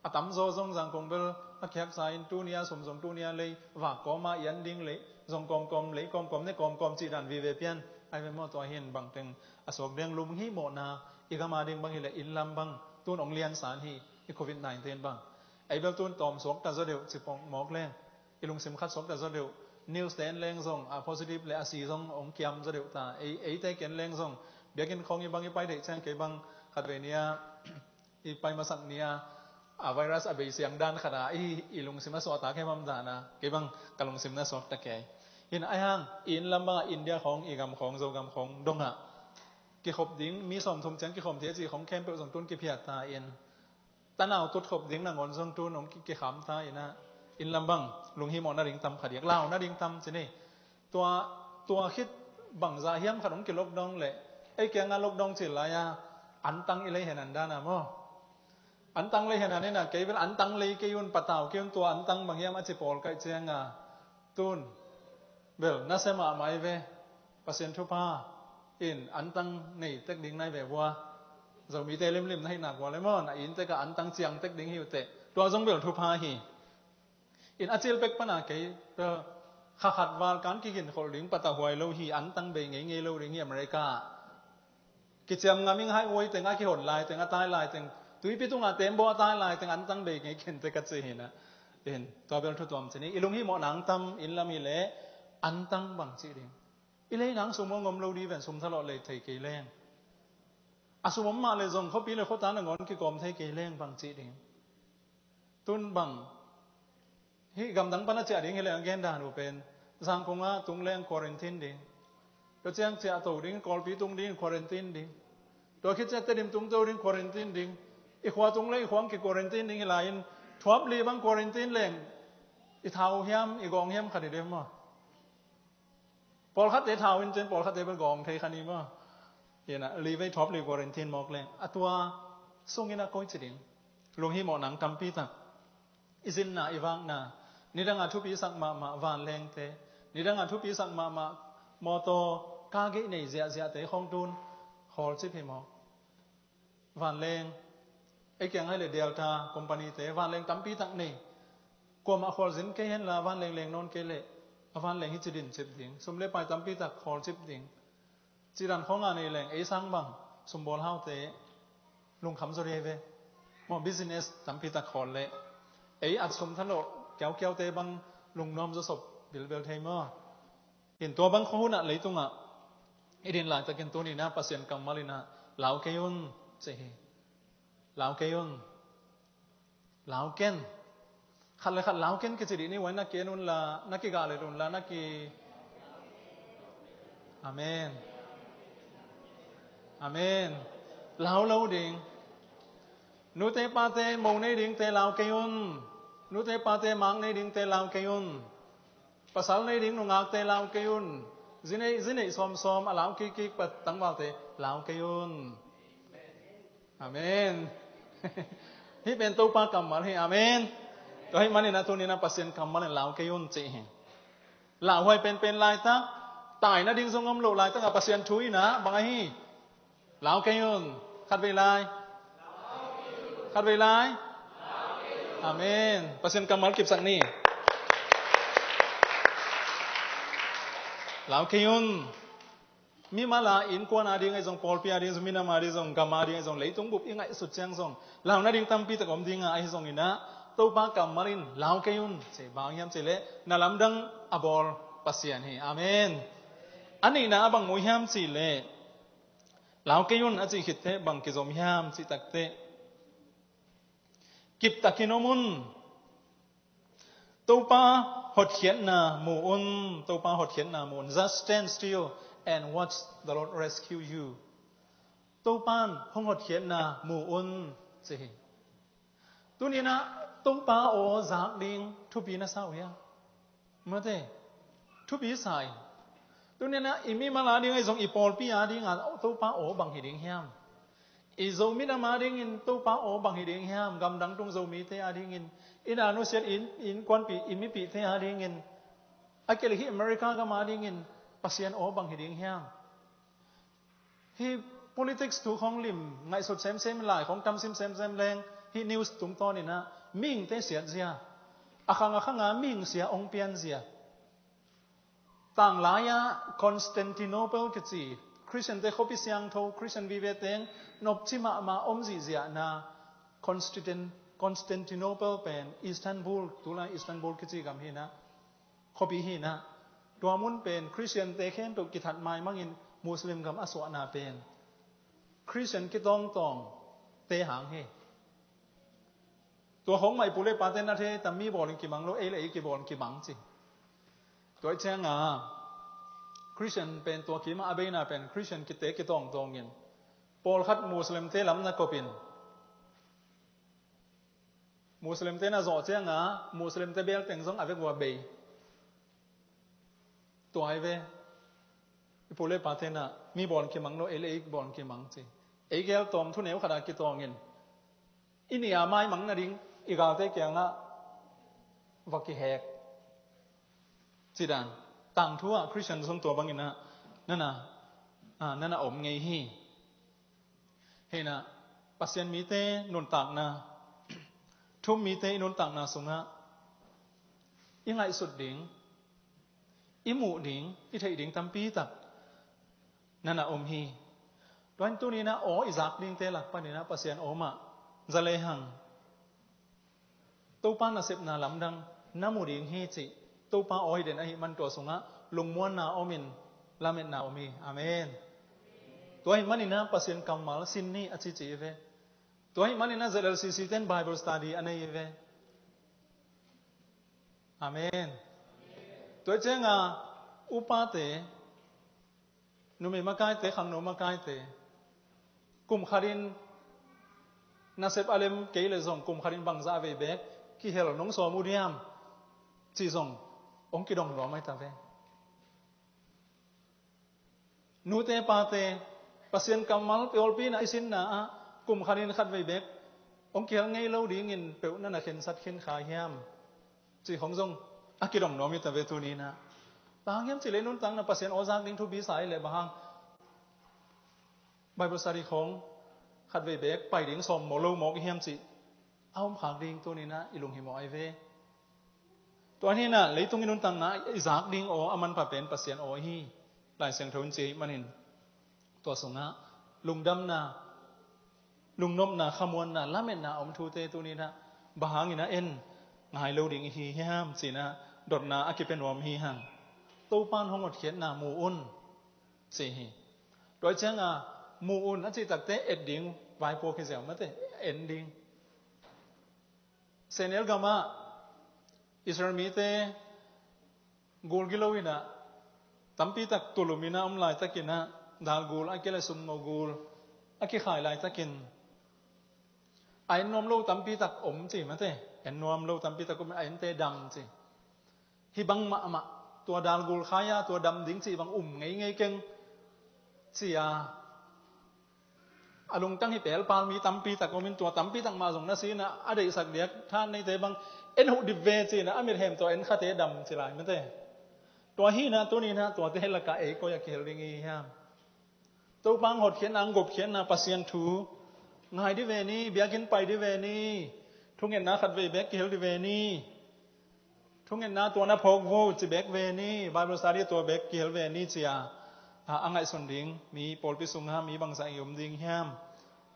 A tamzaw zong Zangkong bel a kihaksa in, tuni a sum zong tuni a lei, vak kawm a i an ding lei zong kawmkawm, lei kawmkawm, ne kawmkawm cih dan vive pian. Ai ve maw, tua hi in bangteng a suak ding, lunghimawhna i gam a ding bang hi leh inn lam bang tun hong liansan hi, i covid nineteen bang. Ei bel tun tawm suakta zaw deuh ci pong mawk leng, i lungsim khat suakta zaw deuh. News te en leng zong a positive le a si zong hong kiam zaw deuh ta. Ei, eite ken leng zong biakinn khawng i bang i pai deih ciang, kei bang khatvei ni a i pai masak ni a, a virus a bei siang dan khat a i, i lungsim a suakta kei bang dan a, kei bang ka lungsim na suakta kei. Hi in ah, ahi hang i inn lam bang a India khawng, i gam khawng, Zogam khawng dong a kikhop ding, mi sawmthum ciang kikhawm thei a cih khawng khempeuh zong tun kiphiat ta in, tanau tutkhop ding nangawn zong tun hong ki-, kikham ta in ah, inn lam bang lunghimawh nading tam phadiak, lau nading tam ci ni. Tua, tua khit bangzah hiam khat hong ki-lockdown leh, ei kiangah lockdown cil lai-a antang i lei henan dan a maw? Antang lei henan in ah, kei bel antang lei kei un, patau kei un, tua antang bang hiam a ci pawl kaih ciang a, tun bel nasia mahmah hi ve. Pasian thupha in antang nei tek ding nai ve vua. Zomite limlim na hih nak vua le maw, na inn tek ah antang ciang tek ding hi uh teh. Tua zong bel thupha hi. In a cil pek pan a kei bel kha khat val kan kiginkholh ding patauhuai lo hi, antang bei ngeingei lo ding hi America ah. Kiciam ngam ing, highway teng a kihon lai teng, a tai lai teng, Tuipi tungah tembaw a tai lai teng antang bei ngei kei inteh ka ci hi na. In, tua bel thu tuam ci ni. I lunghimawhna ang tam in lam hi leh antang bang cih ding. I lei nang sum hong om lo ding ven, sum thalawh lei thei kei leng. A sum om mah leh zong khuapi leh khuata nangawn kikawm thei kei leng bang cih ding. Tun bang, hih gamdang pan a ciah ding hi leh a gen dan uh pen, Zangkong ah tung leng quarantine ding. Tua ciang ciah to ding, Kawlpi tung ding, quarantine ding. Tua khit ciang Tedim tung to ding, quarantine ding. I khua tung leng i khua hong ki-quarantine ding hi lai-in, thuap li bang quarantine leng i thau hiam, i gawng hiam khat hi ding maw? Pawlkhatte thau in cin, pawlkhatte bel gawng thei kha ni maw? Hi na, li vei thuap li quarantine mawk leng. A tua sungin a koici ding. Lunghimawhna ang tampi tak. I zinna, i vakna. Nidanga thupisak mahmah vanlengte. Nidanga thupisak mahmah mawtaw, ka gei nei ziahziahte khong tun khawlcip hi maw? Vanleng, ei kiang hai leh Delta company te, vanleng tampi tak nei. Kuamah khualzin kei henla, vanleng leng nawn kei leh, a vanleng hi ci din cip ding. Sum le pai tampi tak khawl cip ding. Cidan khawng a nei leng, ei sang bang, sumbawl haute, lungkham zaw dei ve. Maw business tampi tak khawl leh. Ei at sum thalawh, kiaukiaute bang, lungnuam zaw sop, bilbel thei maw? In tua bang khuahun ah leitungah i din laitakin tuni-in ah Pasian kammal in ah lau kei un ci hi. Lau kei un. Lau ken. Khat le khat lau ken kici dih ni, huai na ki-en unla, na kigah let unla, na ki... Amen. Amen. Lau lo ding. Nute pate mo nei dingte lau kei un. Nute pate mang nei dingte lau kei un. Pasal nei ding nungakte lau kei un. Zi neih, zi neih sawmsawm a lau kikkik pa tangvalte lau kei un. Amen. Hih pen Topa kammal hi. Amen. Tua hih manin a tuni-in a Pasian kammal in lau kei un ci hi. Lauhuai penpen laitak, tai nading zong om loh laitak a Pasian thu in ah bang ahi? Lau kei un. Khatvei lai. Khatvei lai. Amen. Pasian kammal kipsak ni. Lau kei un. Mimal a innkuan ading ahi zong, pawlpi ading zong, minam ading zong, gam ading ahi zong, leitung bup i ngaihsut ciang zong lau nading tampi tak om ding a, ahi zongin ah Topa kammal in lau kei un ci. Bang hiam cih leh na lamdang a bawl Pasian hi. Amen. A nihna ah bang mu hiam cih leh, lau kei un a cih khit teh bang kizom hiam cih tak teh, kiptakin om un. Topa hotkhiatna mu un. Topa hotkhiatna mu un. Just stand still and watch the Lord rescue you. Topa'n hong hotkhiatna mu un ci hi. Tuni-in ah Topa aw zak ding thupi na sa uh hiam? Mate, thupi sa hi. Tuni-in ah i mimal ading ahi zong, i pawlpi ading a Topa aw bang hi ding hiam? I Zomi nam adingin Topa aw bang hi ding hiam? Gamdang tung Zomite adingin, i na nusiat, i innkuanpih, i mipihte adingin, a kia leh hih America gam adingin Pasian aw bang hi ding hiam? Hih politics thu khong lim ngaihsut semsem, lai khong tamsim semsem leng, hih news tungtawnin ah mihingte siatzia, a khang a khang a mihing sia hong pianzia. Tanglai-a Constantinople kici, Khristiante khuapi siangtho, Khristian vive teng nopci mahmah om zihziahna, Constant-, Constantinople pen Istanbul, tulai Istanbul kici gam hi-in ah, khuapi hi-in ah, tua mun pen Khristiante khempeuh kithat maimangin Muslim gam a suahna pen Khristian kitawngtawngte hang hi. Tua khong mah i pu le pate na thei tam, mi bawlin kimang lo, ei le ei kibawlin kimang ci. Tua ciangin Khristian pen tua kimah a beina pen Khristian kite kitawngtawngin, pawlkhat Muslimte lam na kopin, Muslimte na zawh ciangin Muslimte bel teng zong a vek uh a bei. Tua hi ve. I pu le pate na, mi bawlin kimang lo, ei le ei bawlin kimang ci. Ei gel tawm thuneu khat a kitawngin, i nih a maimang nading i galte kiangah va kihek. Cidan, tangthu ah Khristian zong tua bangin ah, nana, ah, nana om ngei hi. Hi-in ah, Pasian mite nuntakna, thum mite i nuntakna sungah, i ngaihsut ding, i muh ding, i theih ding tampi tak nana om hi. Tua in tuni-in ah aw i zak dingte lak panin ah Pasian aw mah Za lehang Topa nasepna lamdang na mu ding hi cih Topa aw hi den ahih man tua sungah lungmuanna omin lametna om hi. Amen. Tua ahih maninah Pasian kammal sin ni a cici hi ve. Tua ahih maninah Z L C C ten Bible study a nei hi ve. Amen. Tua cianga upate, numei makaite, khangno makaite, kum khatin nasep a lem kei le zong kum khatin bangzah vei beek kihel nong sawm uh diam cih zong hong kidong nuam ahi ta ve. Nute pate, Pasian kammal piawlpina i sinna ah kum khatin khat vei beek hong kihel ngei lo dingin peuh na na khensat khin kha hiam cih khong zong a kidong nuam hi ta ve tuninah. Bang hang hiam cih leh nuntakna Pasian aw zak ding thupi sa hi leh bang hang Bible study khong khat vei beek pai ding sawm maw lo maw ka hiam cih a om khak ding tuninah i lunghimawh ahi ve. Tua hinah leitung i nuntakna i zak ding aw a manpha pen Pasian aw hi. Lai Siangtho in ci ahih manin tua sungah lungdamna, lungnopna, khamuanna, lametna a om thute tuninah bang hangin a en ngai lo ding i hi hiam cinah dotna a kipia nuam hi hang. Topan hong hotkhiatna mu un ci hi. Tua cianga mu un a cih takte et ding vaipuak hi ziau mate, en ding. Sehnel gamah Israel mite gul gilo inah tampitak tuluminah om laitakinah dalgul a kia le sumngo gul a kikhai laitakin a en nuam lo tampitak om ci mate, en nuam lo tampitak om, a ente dam ci. Hih bang mahmah tua dalgul khaia tua dam ding cih bang um ngeingei keng cia a lungtang hi pelpal mi tampitak omin tua tampitak mah zong na sinah a deihsak diak than neite bang en huh dip ve cinah a mithem tua en khate dam ci lai mate. Tua hinah tuninah tuate lakah ei koi a kihel ding i hiam? Topa hong hotkhiatna, hong gopkhiatna Pasian thu ngai di ve ni, biakinn pai di ve ni, thungetna khat vei beek kihel di ve ni. Thungetna tua na phawk vo ci beek ve ni, Bible study tua beek kihel ve ni cia a, a ngaihsun ding mi pawlpi sungah mi bangzah i om ding hiam?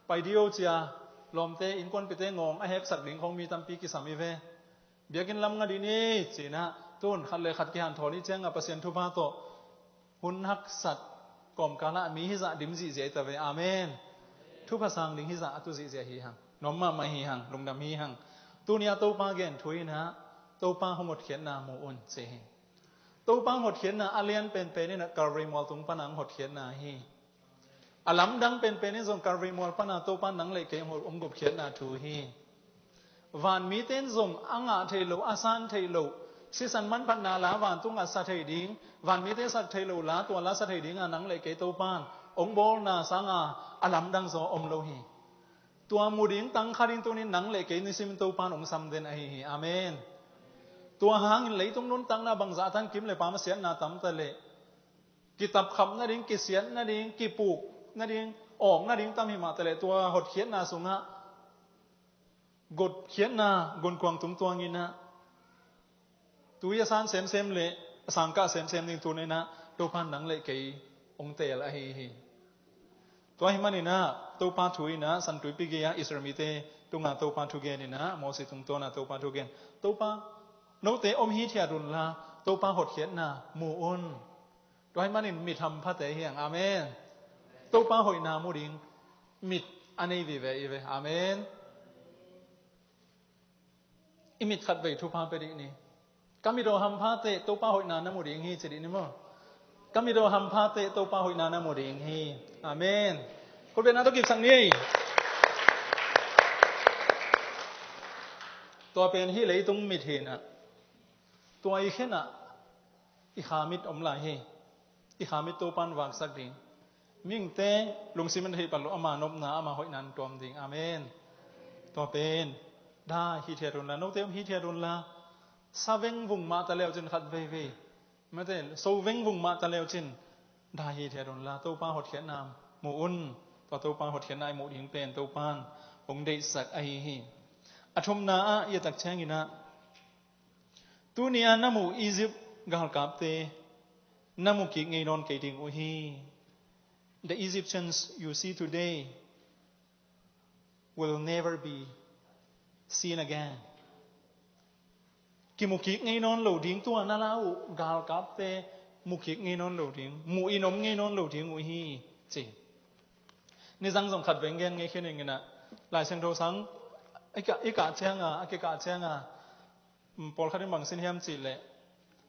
Pai di o cia lawmte innkuanpite ngawng a heksak ding khong mi tampi kisam i ve. Biakinn lam nga di ni cinah tun khat le khat kihanthawn i cianga Pasian thupha tawh hun haksat kawmkalah mi hizah dim zihziah i ta ve. Amen. Thupha sang ding hizah a tu zihziah hi hang. Nuam mahmah hi hang, lungdam hi hang. Tunia Topa gen thu inah Topa hong hotkhiatna mu un ci hi. Topa hong hotkhiatna a lian penpen inah Calvary mual tung pana hong hotkhiatna hi. A lamdang penpen in zong Calvary mual pana Topa nang le kei hong gopkhiatna thu hi. Vanmite in zong a ngah theih loh, a san theih loh sisan manphatna la vantungah sa thei ding, vanmite sak theih loh la tua la sa thei dinga nang le kei Topan hong bawlna sanga a lamdang zaw om lo hi. Tua mu ding tang khatin tunin nang le kei nisim Topan hong sam den ahi hi. Amen. Tua hangin leitung nuntakna bangzah a than kim le pam a siatna tam ta leh kitapkhap nading, kisiat nading, kipuk nading, awk nading tam hi mah ta leh tua hotkhiatna sungah gotkhiatna gunkuang tungtuang inah tui a san semsem le a sangkah semsem ding tuninah Topan nang le kei hong teel ahi hi. Tua hi maninah Topa thu inah Santuipi gei-ah Israel mite tunga Topa thu gen inah Moses tungtawna Topa thu gen. Topa, note om hithiat unla Topa hotkhiatna mu un. Tua hi manin mit hamphate hi hang. Amen. Topa hoihna mu ding mit a nei vive i ve. Amen. I mit khat vei thupha pia dih ni. Ka mit aw hamphate Topa hoihna na mu ding hi ci dih ni maw? Ka mit aw hamphate Topa hoihna na mu ding hi. Amen. Khutbetna tawh kipsak ni. Tua pen hih leitung mit hinah tua i khenah i kha mit om lai hi. I kha mit Topan vaksak ding. Mihingte lungsim in theih pah loh ama nopna, ama hoihna in tuam ding. Amen. Tua pen dai hithiat unla, note om hithiat unla. Sa vengvung mah ta leucin khat veivei, mate, so vengvung mah ta leucin dai hithiat unla Topa hotkhiatna mu un. Tua Topa hotkhiatna i muh ding pen Topan hong deihsak ahi hi. A thumna ah i a tak cianginah tuni-a na muh Egypt galkapte na mu kik ngei nawn kei ding uh hi. The Egyptians you see today, will never be seen again. Kimukik ngei nawn lo ding, tua na la uh galkapte mukik ngei nawn lo ding, muh in om ngei nawn lo ding uh hi, ci. Nizang zong khat veng gen ngei khin ing inah, Lai Siangtho sang i kah, i kah cianga, a kikah cianga, um, pawlkhat in bang sin hiam cih leh,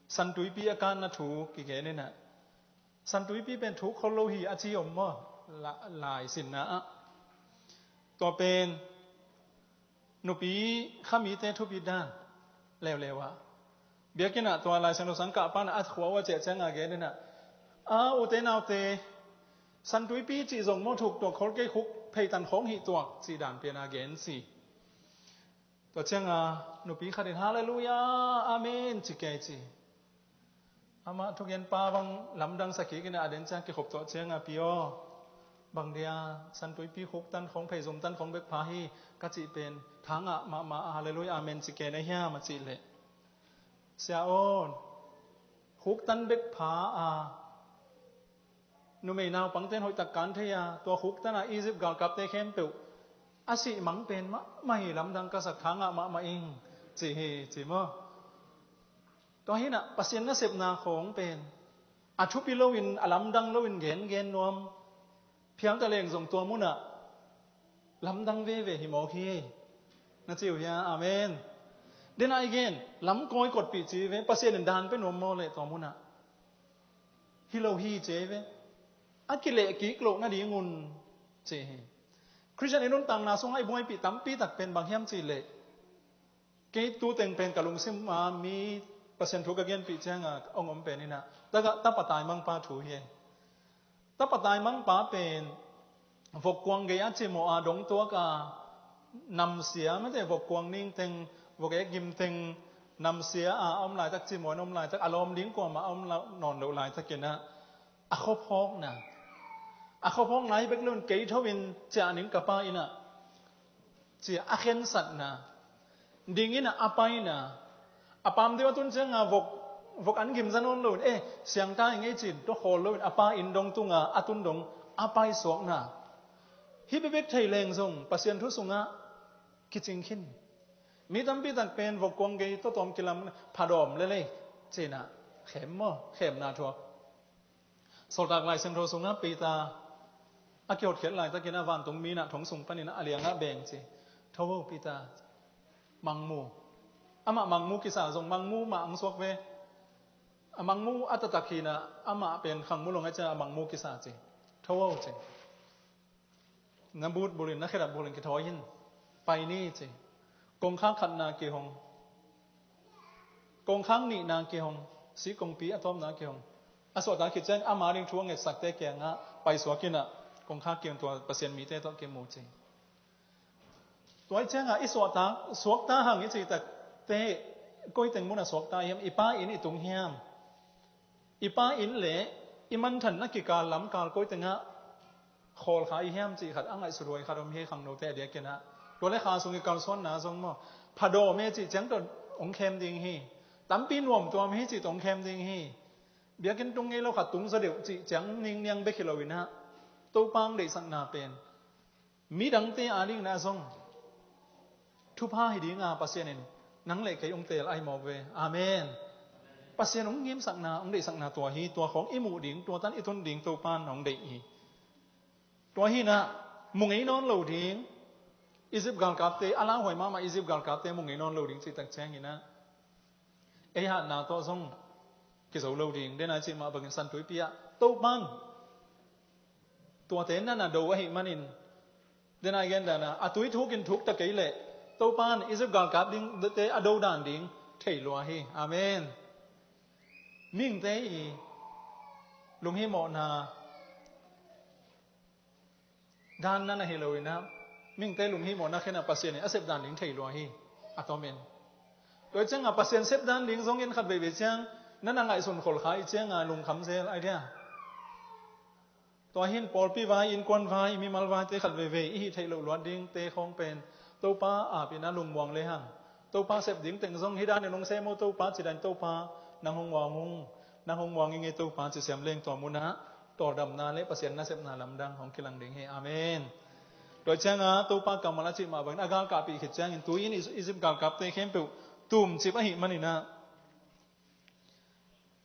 Santuipi a kanna thu kigen inah, Santuipi pen thuk khol lo hi a ci om maw? La-, lai sinna ah. Tua pen nupi khamite thupi dan leuleu ah. Biakinn ah tua Lai Siangtho sang kah pan a khua uh a ciah cianga gen inah, a, ute naute, Santuipi cih zong maw thuk tuak khol kei, khuk pheitan khawng hih tuak cih dan pen a gen si. Tua cianga nupi khat in, "Halleluiah, amen," ci kei ci. Amah thugenpa bang lamdang sa kik inah, a den ciang kikhop tuah cianga, "Pi aw, bang dia Santuipi khuk tan khawng, pheizum tan khawng bek pha hi," ka cih pen tha ngah mahmah a, "Halleluiah, amen," ci kei na hiam a cih leh, "Sia aw, khuk tan bek pha a, numei naupangte in hoihtak kan thei a, tua khuk tan a Egypt galkapte khempeuh a sih mang pen mahmah hi, lamdang ka sak, tha ngah mahmah ing," ci hi, ci maw? Tua hi inah Pasian nasepna khawng pen a thupi loin, a lamdang loin gengen nuam phial ta leng zong, tua munah lamdang veve hi mawk hi. Na ci uh hia? Amen. Den a i gen, lam kawi kotpih ci ve, Pasian in dan pe nuam maw leh, tua munah hi lo hi ci ve. A kileh kik loh nadingun ci hi. Khristian i nuntakna sungah i buaipih tampi tak pen bang hiam cih leh, kei tu teng pen ka lungsim a mi Pasian thu ka genpih cianga hong om pen inah, taka, tapa taimangpa thu hi. Tapa taimangpa pen vokkuang gei a cimawh a, dongtuak a, namsia, mate, vokkuang ningteng, vok ek gimteng namsia a, a om laitak, cimawh in om laitak, a lawm ding kuamah a om la-, nawn loh laitak inah, a khuaphawkna, a khuaphawkna hi bek loin, kei tho in ciah ning ka pa inah, ci a khensatna, ding inah a paina, a pam deuh a tun cianga vok, vok an gimza nawn loin, eh, siangta ing ei ci-in tua khawl loin, a pa inn dong tunga a tun dong a paisuakna. Hih bebek thei leng zong Pasian thu sungah kicing khin. Mi tampi tak pen vokkuang gei tawtawm kilam, phadawm lelei ci-inah khem maw, khemna thuak. Sawltak Lai Siangtho sungah Peter a kihotkhiat laitakin a vantung mi inah thong sung panin a liangah beng ci. Tho o Peter, mangmu. Amah mangmu kisa, zong mangmu mah ang suak ve. A mangmu a taktak hi inah, amah pen khangmu lawng a ciah a mangmu kisa ci. Tho o ci. Na but bulin, na khedap bulin kithawi in. Pai ni ci. Kongkhak khatna kihong. Kongkhak nihna kihong. Sih kongpi a tawpna kihong. A suahtak khit ciang ama ding thu a ngetsakte kiangah paisuak inah, kongkhak kihong, tua Pasian mite tawh kimu ci. Tua i ciangah i suahtak, suakta hang i cihtakte, koi teng munah suakta hiam, i pa inn i tung hiam? I pa inn le i manthanna kikal lamkal koi tengah khawlkha i hiam cih khat a ngaihsut huai khat om hi, khangnote a diakinah. Tua le kha sung i kalsuanna zong maw, phadawm e cih ciang tawh hong khem ding hi. Tampi nuamtuam hi cih tawh hong khem ding hi. Biakinn tung ngei lo khat tung zaw deuh cih ciang ningniang bek hi loinah, Topa hong deihsakna pen midangte adingin ah zong thupha hi dinga Pasian in nang le kei hong teel ahi mawk ve. Amen. Pasian hong ngimsakna, hong deihsakna tua hi. Tua khawng i muh ding, tua tan i tun ding Topa in hong deih hi. Tua hi inah, mu ngei nawn lo ding, Egypt galkapte, a lauhuai mahmah Egypt galkapte mu ngei nawn lo ding cihtak cianginah, ei hatna tawh zong kizo lo ding. Dena i cih mah bangin Santuipi ah Topa in tuate na na do ahih manin, dena i gen dana, a tui thukin thuk ta kei leh Topa in Egypt galkap dingte a do dan ding thei lua hi. Amen. Mihingte i lunghimawhna dan na na hi loinah, mihingte lunghimawhna khenah Pasian in a sep dan ding thei lua hi. A tomin, tua i ciangah Pasian sep dan ding zongin khat veivei ciang na na ngaihsun kholkha i ciangah lungkham zel ai dia. Tua hin pawlpi vai, innkuan vai, mimal vaite khat veivei i hih theih loh luat dingte khawng pen Topa apin a lungmuang lehang, Topa sep ding teng zong hi danin hong sem o Topa ci dan, Topa nang hong muang ung, nang hong muang ing e Topa ci siam leng, tua munah tawldamna le Pasian nasepna lamdang hong kilang ding hi. Amen. Tua cianga Topa kammal a cih mah bangin a galkapih khit ciangin tui in Egypt galkapte khempeuh tumcip ahih maninah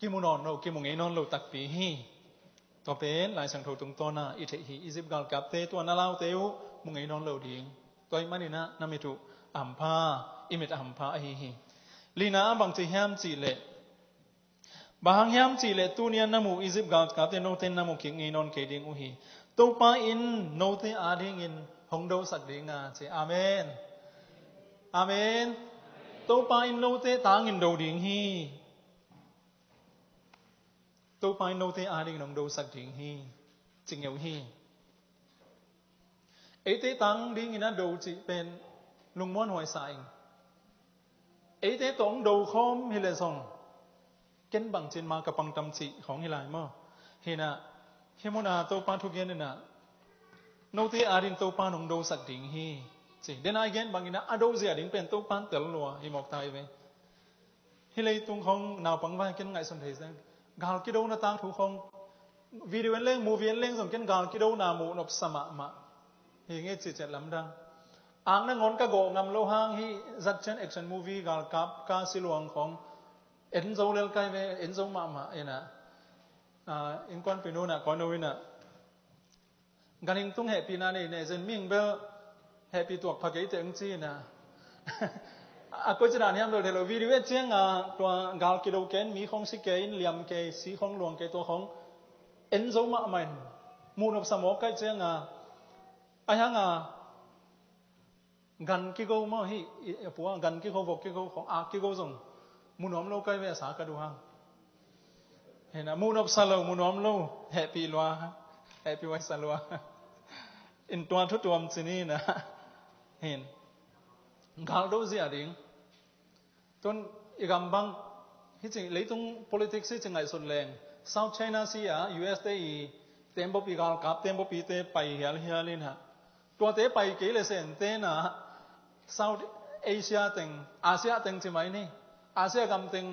kimu nawn lo, kimu ngei nawn lo takpi hi. Tua pen Lai Siangtho tungtawna i theih hi. Egypt galkapte tua na laute uh mu ngei nawn lo ding. Tua ahih maninah na mit uh a hampha, i mit a hampha ahi hi. Lina a bangci hiam cihleh, bang hang hiam cihleh tunian na muh Egypt galkapte note na mu kik ngei nawn kei ding uh hi. Topa in note adingin hong dosak dinga ci. Amen. Amen. Topa in note tangin do ding hi. Topa in note adingin hong dosak ding hi. Ci ngeu hi. Eite tang dingin a do cih pen lungmuan huaisa ing. Eite tawh hong do khawm hileh zong ken bangcin ma ka pangtam cih khawng hi lai maw? Hinah hih muna Topa thugen inah note adin Topa in hong dosak ding hi. Ci dena i gen banginah a dozia ding pen Topa in tel lua hi mawk ta hi ve. Hih leitung khawng naupang vai ken ngaihsun thei zeng. Gal kido na tangthu khawng video en leng, movie en leng zong ken gal kido na muh nopsa mahmah. Hi nge cih ciat lamdang. Ang nangawn ka gawh ngam lo hang hih zatcian action movie galkap ka siluang khawng en zo lel kai ve, en zo mahmah inah. Innkuanpih nu inah kawno inah ganhing tung hehpihna nei nei zen ming bel hehpih tuak pha kei teng ci inah. A koi ci dan hiam lo thei lo video et cianga tua gal kido ken mi khawng si kei in liam kei si khawng luang kei tua khawng en zo mahmah in muh nopsa mawk kaih cianga. Ahi hanga gan kigo maw hi, a pua gan kigo vok kigo khawng ak kigo zong mu nuam lo kai ve a sa ka duh hang. Hinah mu nopsa lo, mu nuam lo, hehpih lua, hehpih huaisa lua. In tua thu tuam ci ni inah. Hin gal do zia ding. Tun i gam bang hih ci leitung politics hih ci ngaihsun leng South China Sea ah U S te i tembaw pi galkap tembaw pite pai hialhial inah. Tuate pai kei le sente na South Asia teng, Asia teng ci mai ni. Asia gam teng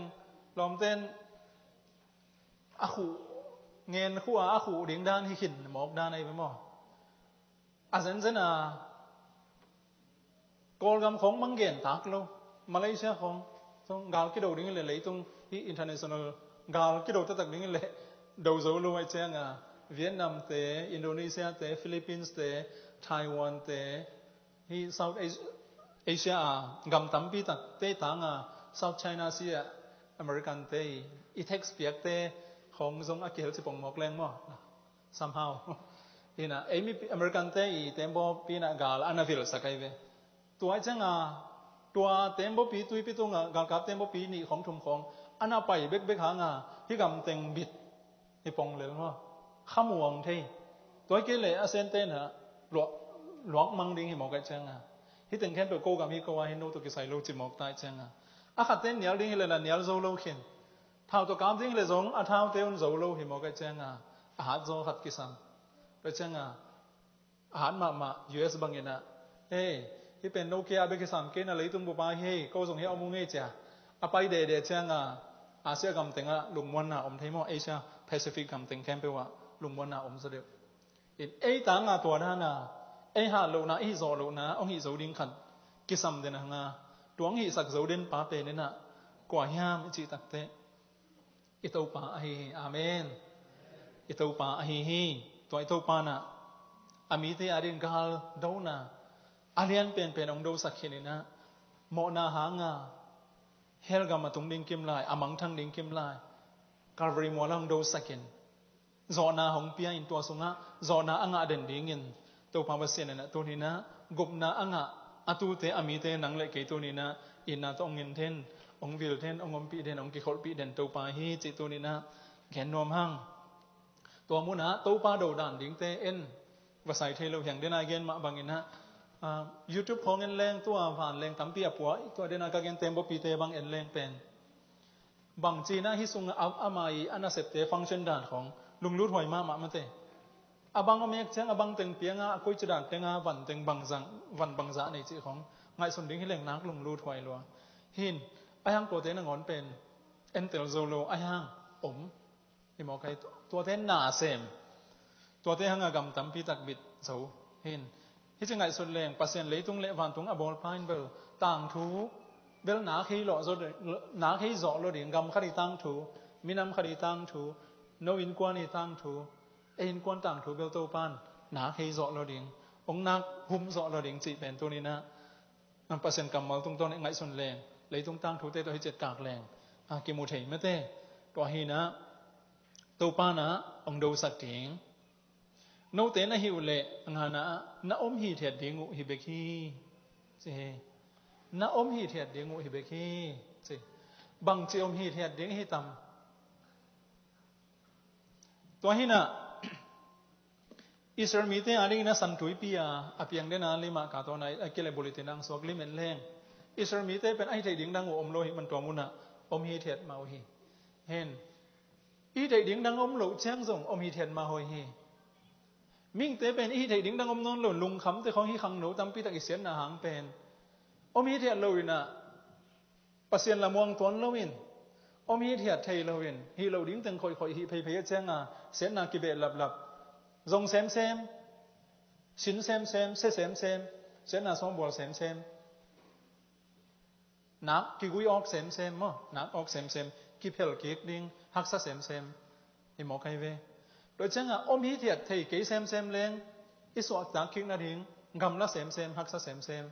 lawmten a khuh ngen khuh a a khuh ding dan hi khin mawk dan ahi ve maw? A zenzen a Kawlgam khawng mang gen tak lo. Malaysia khawng gal kido ding le leitung hih international gal kido taktak ding le do zo lo ai cianga Vietnam te, Indonesia te, Philippines te, Taiwan te, hih South Asia a gam tampi tak te tanga South China Sea American te i tax piakte khawng zong a kihel ci pongmawk leng maw? Somehow. Hinah ei mi American te i tembaw pi inah gal a na vilsak ai ve. Tua ai cianga tua tembaw pi tuipi tunga galkap tembaw pi nih khawng thum khawng a na pai bekbek hanga hih gam teng bit hi pong lel maw? Khamuang thei. Tua kei le a sente na luak mang ding hi mawk ai cianga. Hih teng khempeuh ko gam hi ko a hi no tua kisai lo ci mawk ta ai cianga. A khatte nial ding hi le na nial zo lo khin. Thau tawh kap ding le zong a thaute un zo lo hi mawk ai cianga a hat zaw khat kisam. Tua cianga a hat mahmah U S banginah, hei, hih pen no kia a bek kisam kei na leitung bupa hi hei, ko zong hi a om uh ngei cia. A pai dede cianga Asia gam tengah lungmuanna om thei maw, Asia Pacific gam teng khempeuh ah lungmuanna om zaw deuh. In ei tanga tua dana ei hat lohna, ei hih zawh lohna hong hih zo ding khat kisam den a hanga, tua hong hihsak zo den pa pen inah kua hiam i cih takteh i Topa ahi hi. Amen. I Topa ahi hi. Tua i Topa inah a mite ading gal dona a lian penpen hong dosak khin inah mawhna hanga hell gam a tung ding kim lai, a mangthang ding kim lai Calvary mual ah hong dosak in zawhna hong pia in tua sungah zawhna a ngah den dingin Topa Pasian inah tuninah gupna a ngah a tute a mite nang le kei tuninah itna tawh hong enthen, hong vilthen, hong ompih den, hong kikholhpih den Topa hi cih tuninah gen nuam hang. Tua munah Topa dodan dingte en va sai thei lo hiang dena gen mah banginah YouTube khawng en leng tua van leng tampi a puah tua dena ka gen tembawpite bang en leng pen bang cinah hih sung a, ama i a nasepte function dan khawng lunglut huai mahmah mate. A bang a mek ciang a bang teng pianga a koici dan tenga van teng bangzah, van bangzah nei cih khawng ngaihsun ding hi leng nak lunglut huai lua. Hin a hiang tuate nangawn pen entel zo lo a hiang om. Hi mawk ai tuate nasem. Tuate hanga gam tampi tak bit zo. Hin Hih ci ngaihsut leng, Pasian leitung le vantung a bawlpa in bel tangthu bel nak hei zawh lo ding, gam khat i tangthu, minam khat i tangthu, no innkuan i tangthu, ei innkuan tangthu bel Topan nak hei zawh lo ding, hong nak hum zawh lo ding cih pen tuni-in ah Pasian kammal tungtawn i ngaihsun leng, leitung tangthute tawh hih ciat kak leng a kimu thei mate. Tua hi-in ah Topan ah hong dosak ding. Note na hih uh leh, a ngana ah, na om hithiat ding uh hi bek hi, ci hi. Na om hithiat ding uh hi bek hi, ci. Bangci om hithiat ding hi tam? Tua hi-in ah Israel mite a dingin ah San Tuipi a, a piang den a lim ah ka tawh na a kile bulletin ah hong suak lim en leng, Israel mite pen a hih theih ding dang uh om lo ahih man tua mun ah om hithiat mah uh hi. Hen, i hih theih ding dang om loh ciang zong om hithiat mah uh hi. Mihingte pen i hih theih ding dang om nawn lo, lungkhamte khawng, hih khangno tampi tak i siatna hang pen om hithiat lo-in ah, Pasian lam uang tuan loin, om hithiat thei loin, hih loh ding teng khoihkhoih hih pheiphei a ciang a, siatna kibeh laplap, zong semsem, sin semsem, sia semsem, siatna sawngbual semsem, nak kigui awk semsem maw, nak awk semsem, kiphel kik ding haksa semsem hi mawk hi ve. Tua ciang a om hithiat thei kei semsem leng i suahtak kik nading gamla semsem, haksa semsem.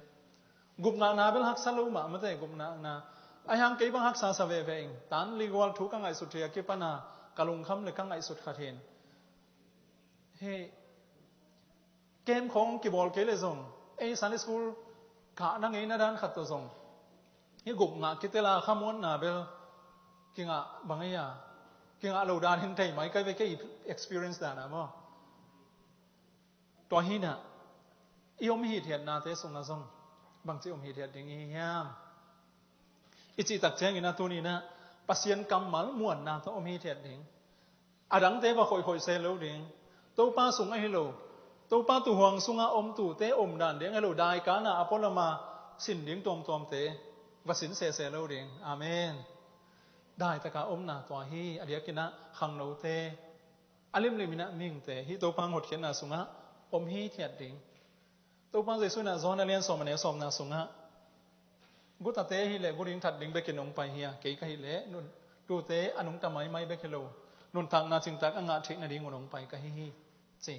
Gupngahna bel haksa lo mah mate, gupngahna. Ahih hang kei bang haksa sa veve ing. Tan li gual thu ka ngaihsut thei a kipan a ka lungkham le ka ngaihsut khat hi. Hih kem khawng kibawl kei leh zong, ei Sunday school kah na ngeina dan khat tawh zong, hih gupngah kitel a khamuanna bel kingah bang ei a, kingah lo dan hi thei mai, kei ve, kei experience dan a maw. Tua hi-in ah i om hithiatnate sungah zong bangci om hithiat ding i hi hiam? I cih tak ciangin ah tuni-in ah Pasian kammal muanna tawh om hithiat ding. A dangte va khoihkhoih se lo ding. Topa sung ahi lo, Topa tuuhuang sungah om tuute omdan ding ahi lo, daikana a pualam a sin ding tuamtuamte va sin sese lo ding. Amen. Daitaka omna tua hi. A diakin ah khangnote, a limlim in ah mihingte, hih Topa hong hotkhiatna sungah om hithiat ding. Topa Jesuh in ah Johan a lian sawm, a neu sawmna sungah, gutate hi leh gu ding that ding bekin hong pai hi a, kei ka hih leh nun, tuute a nungta maimai bek hi lo, nuntakna cingtak a ngah theih nadingun hong pai ka hi hi, ci.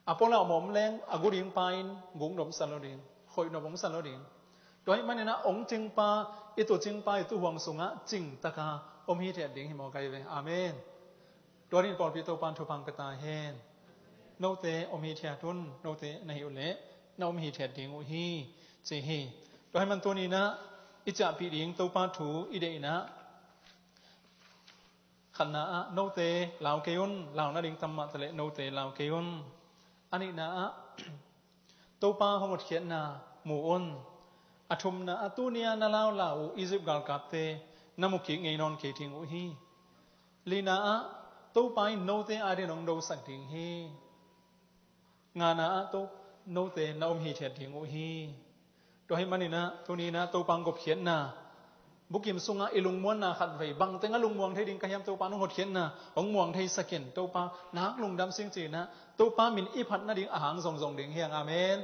A pualam a om leng a gu dingpa in guk nop sa lo ding, khoih nop hong sa lo ding. Tua ahih manin ah hong cingpa, i tuucingpa, i tuuhuang sungah cingtaka om hithiat ding hi mawk hi ve. Amen. Tua dingin pawlpi Topan thupha hong pia ta hen. Note om hithiat un, note na hih uh leh na om hithiat ding uh hi, ci hi. Tua ahih man tuni-in ah i ciahpih ding Topa thu i deih in ah, khatna ah note lau kei un, lau nading tam mah ta leh note lau kei un. A nihna ah Topa hong hotkhiatna mu un. A thumna ah tuni-a na laulau uh Egypt galkapte na mu kik ngei nawn kei ding uh hi. Lina ah Topa in note adingin hong dosak ding hi. Ngana ah To, note na om hithiat ding uh hi. Tua ahih manin ah tuni-in ah Topa hong gopkhiatna bukim sungah i lungmuanna khatvei, bangteng a lungmuang thei ding ka hiam, Topa hong hotkhiatna hong muang theisakin, Topa nak lungdam sing ci-in ah Topa min i phat nading a hang zongzong ding hi hang. Amen.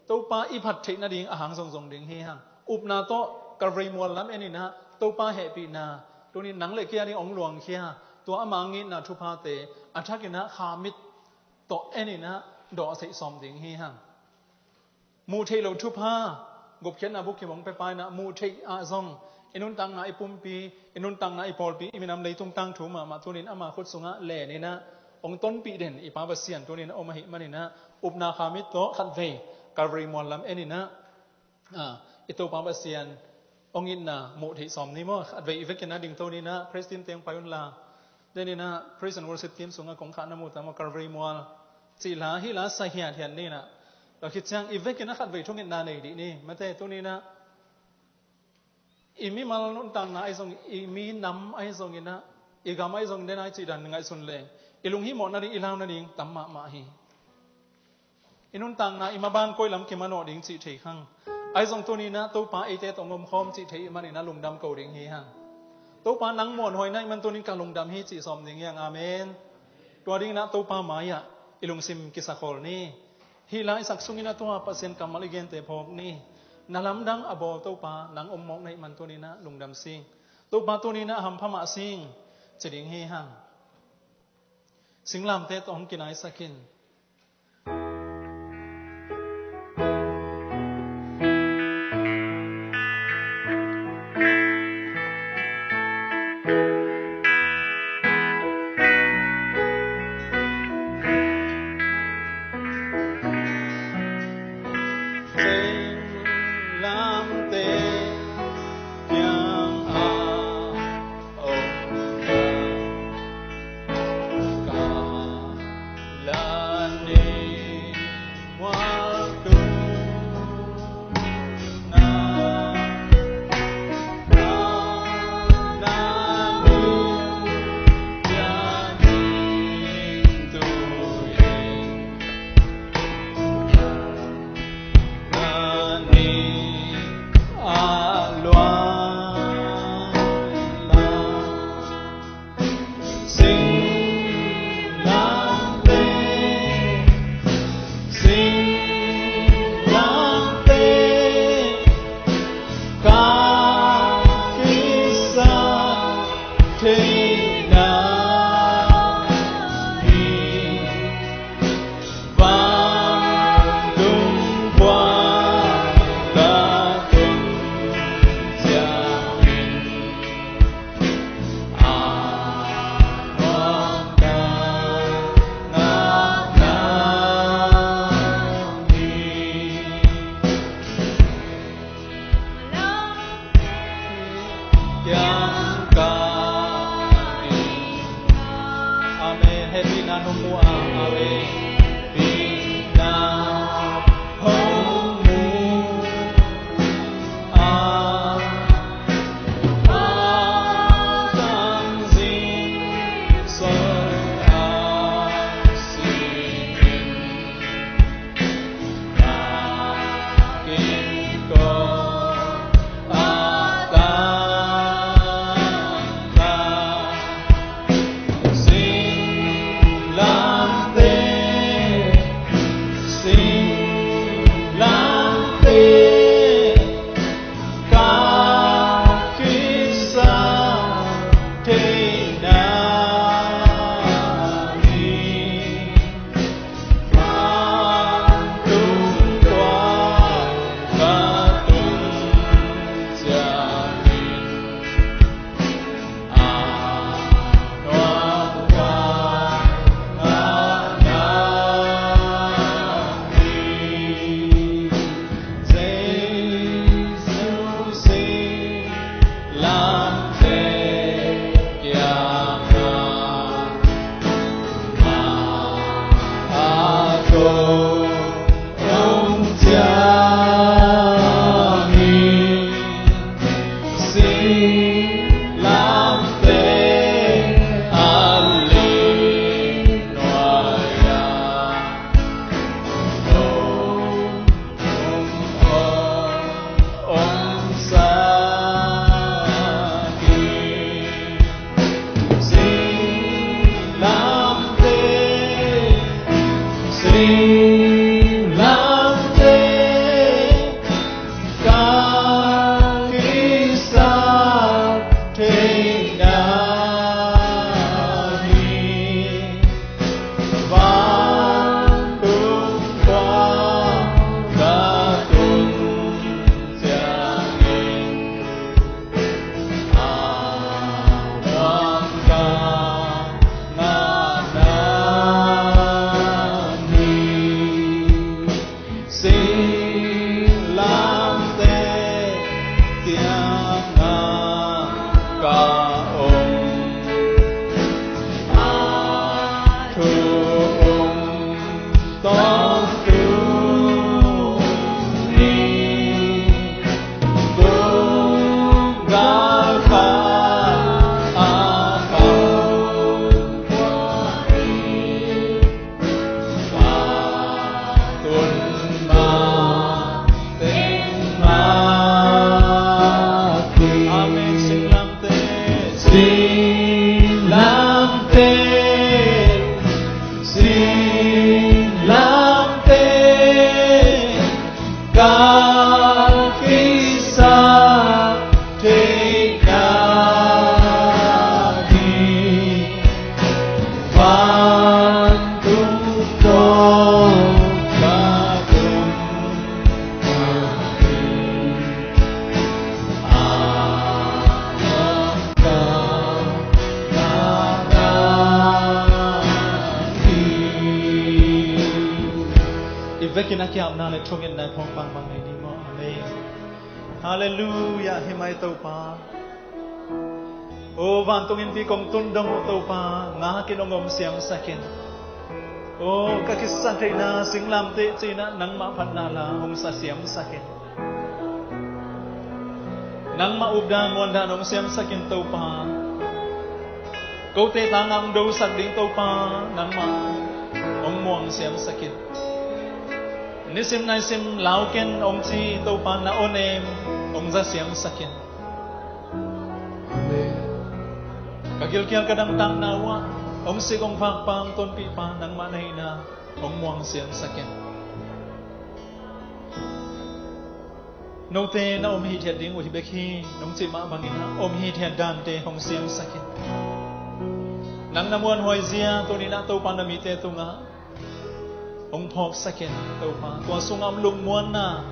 Topa i phat theih nading a hang zongzong ding hi hang. Upna tawh Calvary mual lam en in ah Topa hehpihna tuni-in nang le kei ading hong luangkhia, tua ama hong itna thuphate a thakin ah khamit tawh en in ah dawhtheih sawm ding hi hang. Muh theih loh thupha, gupkhiatna bukim hong pia pa in ah muh theih ah zong i nuntakna, i pumpi, i nuntakna, i pawlpi, i minam, leitung tangthu mahmah tuni-in ama khut sungah len in ah hong tonpih den i Pa Pasian tuni-in a om ahih manin ah upna khamit tawh khatvei Calvary mual lam en in ah, a, i Topa Pasian hong itna muh theih sawm ni maw. Khatvei i vekin ah dingto ni in ah praise team teng pai un la. Den in ah praise and worship team sungah kong khah na mu ta maw, Calvary mual cih la, hih la sa hiathiat ni in ah. Tua khit ciang i vekin ah khatvei thungetna nei dih ni. Mate, tuni in ah i mimal nuntakna ahi zong, i minam ahi zongin ah, i gam ahi zongin, den ahi cih dan ngaihsun leng i lunghimawh nading, i lau nading tam mahmah hi. I nuntakna i maban koi lam kimanawh ding cih thei khang. Ahi zong tuni in ah Topa eite tawh hong omkhawm cih thei ahih manin ah lungdam ko ding hi hang. Topa nang muanhuai na hih man tuni-in ka lungdam hi cih sawm ding hi hang. Amen. Tua dingin ah Topa mai-ah i lungsim kisakhawl ni. Hih laisak sungin a tua Pasian kammal i gente phawk ni. Na lamdang a bawl Topa nang om mawk na hih man tuni-in ah lungdam sing. Topa tuni-in ah hampha mah sing ci ding hi hang. Singlamteh tawh hong kinaisak in. Singlamteh kiangah om ka la ni. Singlamteh, singlamteh, ka kisap theihna hi. Vantung khua ka tun ciangin, a nuamna ngakna hi. Amen. Hehpihna hong mu a. Amen. Hehpihna hong mu a. A tang zing soi a si in. Kin a kiamna le thungetna i phawk bangbang nei ni maw? Amen. Halleluiah, hi mai Topa. O vantung innpi kong tun dong uh Topa, ngakin hong om siamsak in. O ka kisaktheihna singlamteh ci-in ah nangmah phatna la hong sa siamsak in. Nangmah updan muandan hong siamsak in Topa. Kote tangah hong dosak ding Topa, nangmah hong muang siamsak in. Nisim naisim lau ken hong ci Topa, na awnem hong za siamsak in. Amen. Ka gilkial ka dangtakna uhah hong sik hong vakpa, hong tonpihpa nangmah na hihna hong muang siamsak in. Note na om hithiat ding uh hi bek hi, nong cih mah bangin ah om hithiat dante hong siamsak in. Nang na muanhuai zia tuni-in ah Topa na mite tungah hong phawksak in Topa. Tua sungah om lungmuanna,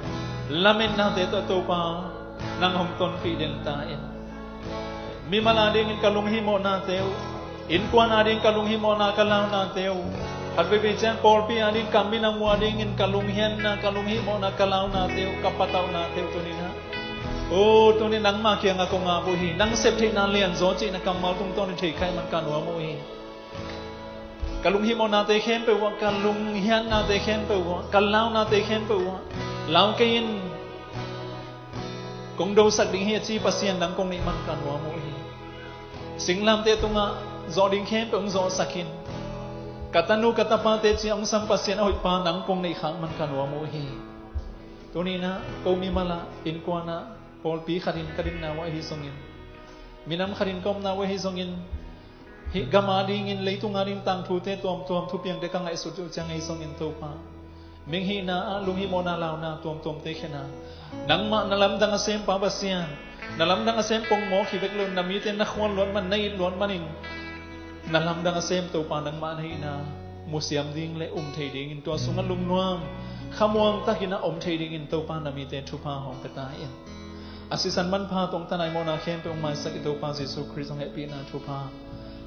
lametnate tawh Topa nang hong tonpih den ta in. Mimal adingin ka lunghihmawhnate uh, innkuan ading ka lunghihmawhna, ka launate uh, khat veivei ciang pawlpi ading, ka minam uh adingin ka lunghianna, ka lunghihmawhna, ka launate uh, ka patauhnate uh tuni-in ah, o tuni nangmah kiangah kong ap uh hi. Nang septheihna lianzaw cihna kammal tungtawn in theikhai man ka nuam uh hi. Ka lunghihmawhnate khempeuh uh ah, ka lunghiannate khempeuh uh ah, ka launate khempeuh uh ah, lau kei in, kong dosak ding hi a ci Pasian nang kong neih man ka nuam uh hi. Singlamteh tungah zawh ding khempeuh hong zawhsak in. Ka tanu ka tapate ci-a hong sam Pasian a hoihpa nang kong neih khak man ka nuam uh hi. Tuni-in ah ko mimal ah, innkuan ah, pawlpi khatin ka dinna uh ahi zongin, minam khatin ka omna uh ahi zongin, hih gam adingin, leitung ading tangthute tuamtuam, thupiangte ka ngaihsut uh ciang ahi zongin Topa, minghihna ah lunghihmawhna launa tuamtuamte khen a, nangmah na lamdang a sempa Pasian, na lamdang a sem pongmawk hi bek lo-in na mite na khual luat man, na it luat manin, na lamdang a sem Topa nangmah na hihna musiam ding le um thei dingin, tua sungah lungnuam khamuang takin a om thei dingin Topa na mite thupha hong pia ta in. A sisan manpha tungtawn a i mawhna khempeuh hong maisak i Topa Jesu Khrist hong hehpihna thupha,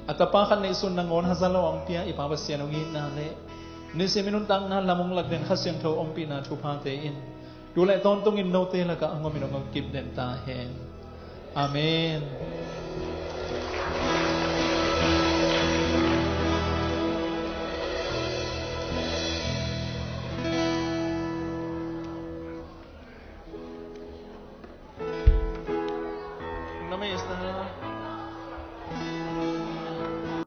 a Tapa khat neihsun nangawn haza lo a hong pia i Pa Pasian hong itna le nisim i nuntakna lam hong lak den Kha Siangtho ompihna thuphate in tu le tawntungin note lakah hong omin hong kip den ta hen. Amen.